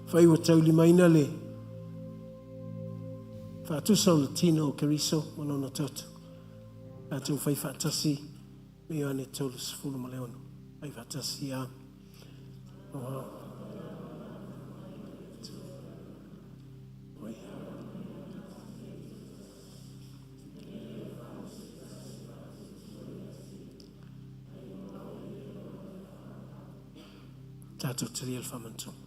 Fai ua taulimaina le faatusa o le tino o Keriso ma lona toto. Tatou fai faatasi me Ioane 36. Fai faatasi ia. Oh. Tatou talia le faamanatuga.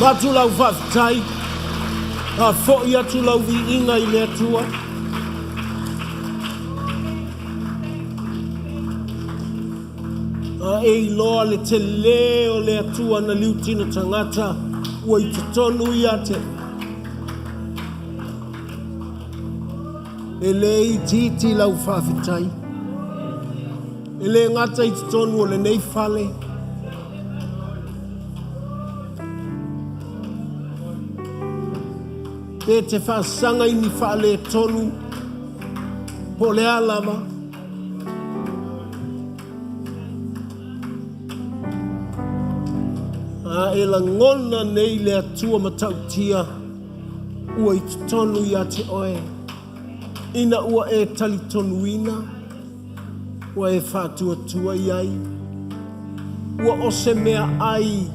Avatu lau faafetai, faafoi atu lau viiga i le Atua. A e iloa le telē o le Atua na liutino tagata ua i totonu ia te. E le itiiti lau faafetai. E le gata i totonu o lenei fale. Pe te faasaga i ni faaletonu po o le a lava. A e lagona nei le Atua matautia ua i totonu ia te oe, ina ua e talitonuina, ua e faatuatua i ai, ua o se mea ai,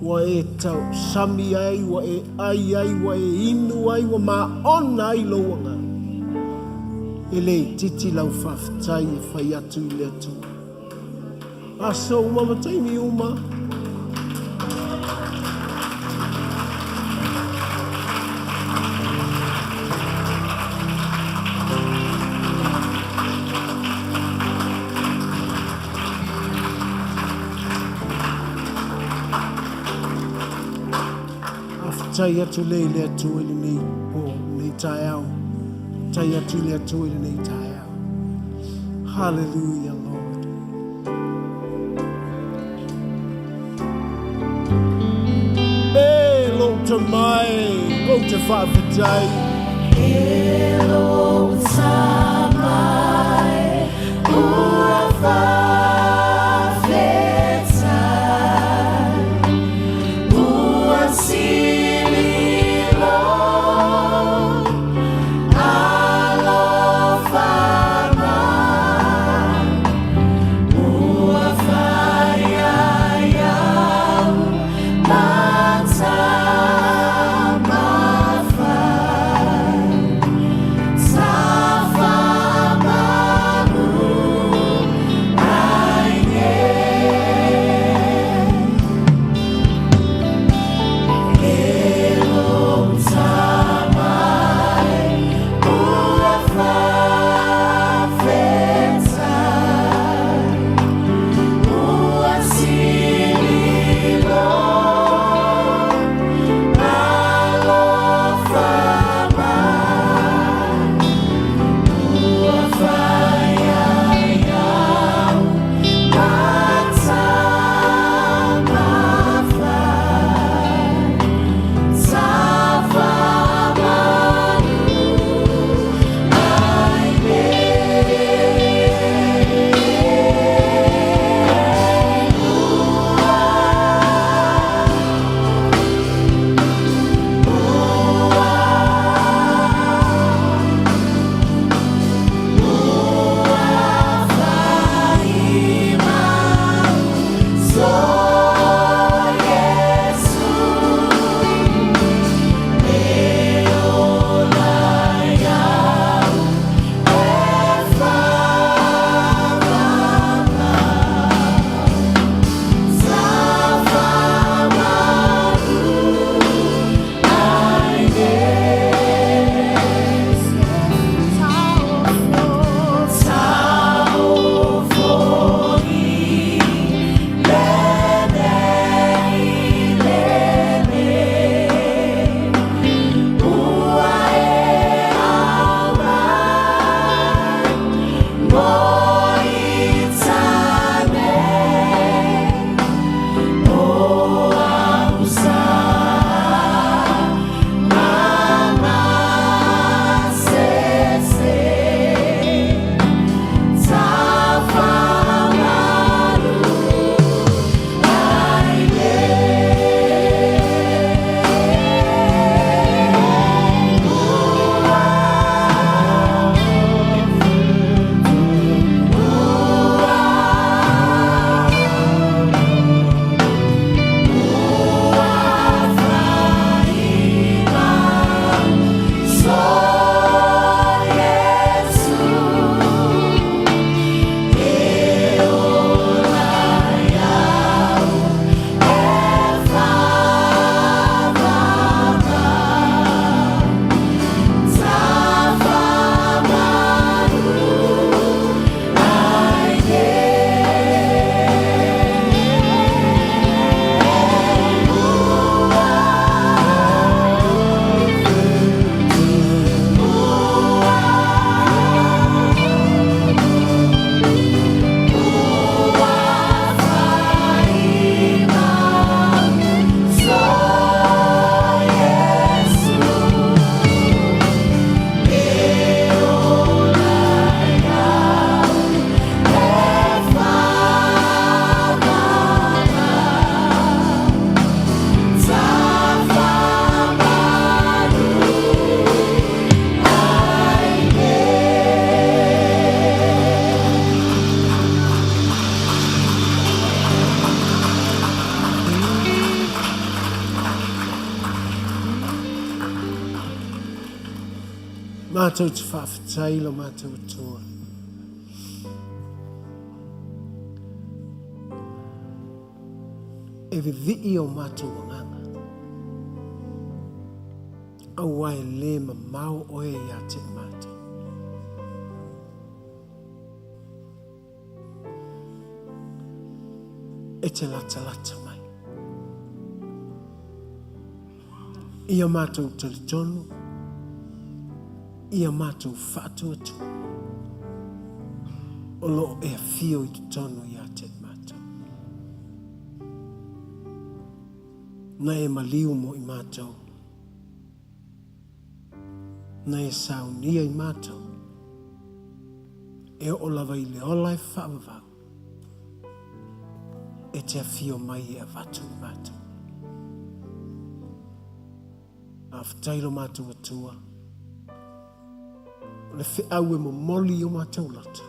ua e tausami ai, ua e ai ai, ua e inu ai, ua maona ai lou agaga. E le itiiti lau faafetai e fai atu i le Atua. Aso uma ma taimi uma. Faafetai atu lea i le Atua i lenei po, lenei taeao. Faafetai atu i le Atua i lenei taeao. Hallelujah, Lord. E lou Tama e, ou te faafetai. E lou Tama e, ua faafetai, ua sili lou alofa mai, ua faia ia'u ma tama fai. Mātou te whaafetai lo mātou atua. E vivii o mātou wanganga. Aua e le mamao oe ia te mātou. E te latalata mai. Ia mātou talitonu, ia mātou whaatuatua. O loo e whio i te tonu ia te mātou. Na e maliu mo i mātou. Na e saunia i mātou. E o lava i le ola e whaavavau. E te awhio mai e avatu i mātou. A whatairo mātou atua. O le wheau e momoli o mātou loto.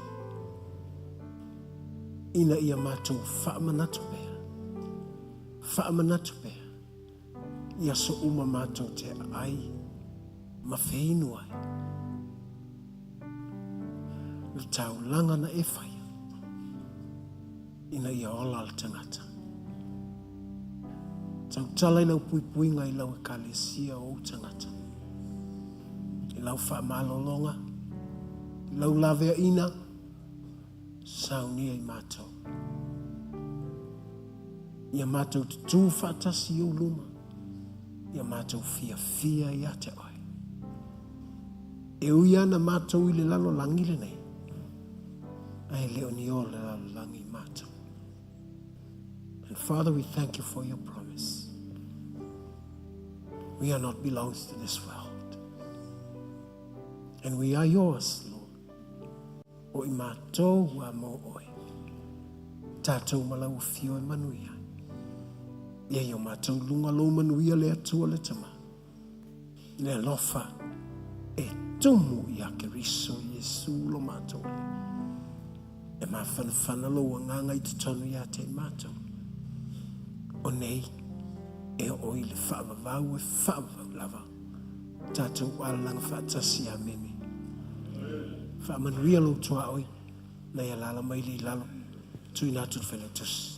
Ina ia mātou whaamanatu pea. Whaamanatu pea. Ia so uma mātou te ai ma wheinu ai. Le taulanga na e whaia. Ina ia ola le tangata. Tautala i lau puipuiga i lau ekalesia o ou tagata. I lau faamalologa, i lau laveaina, saunia i matou. Ia matou tutū faatasi i ou luma, ia matou fiafia ia te oe. E ui ana matou i le lalolagi lenei, ae le o ni o le lalolagi i matou. And Father, we thank you for your promise. We are not belongs to this world. And we are yours, Lord. O i mātou ua mō oe. Tātou ma lau whio e manuia. Ia i o mātou lunga lou manuia le atua le tama. Le alofa e tumu ia Keriso Iesu lo mātou le. E māwhanawhana lo wanganga i te tonu ia te mātou. O nei, e o i le whaavavau e whaavavau lava. Tātou alanga whaatasi a mene. Whaamanuia lo tua oi, nei a lala mai le i lalo, tui nā tu whele tusi.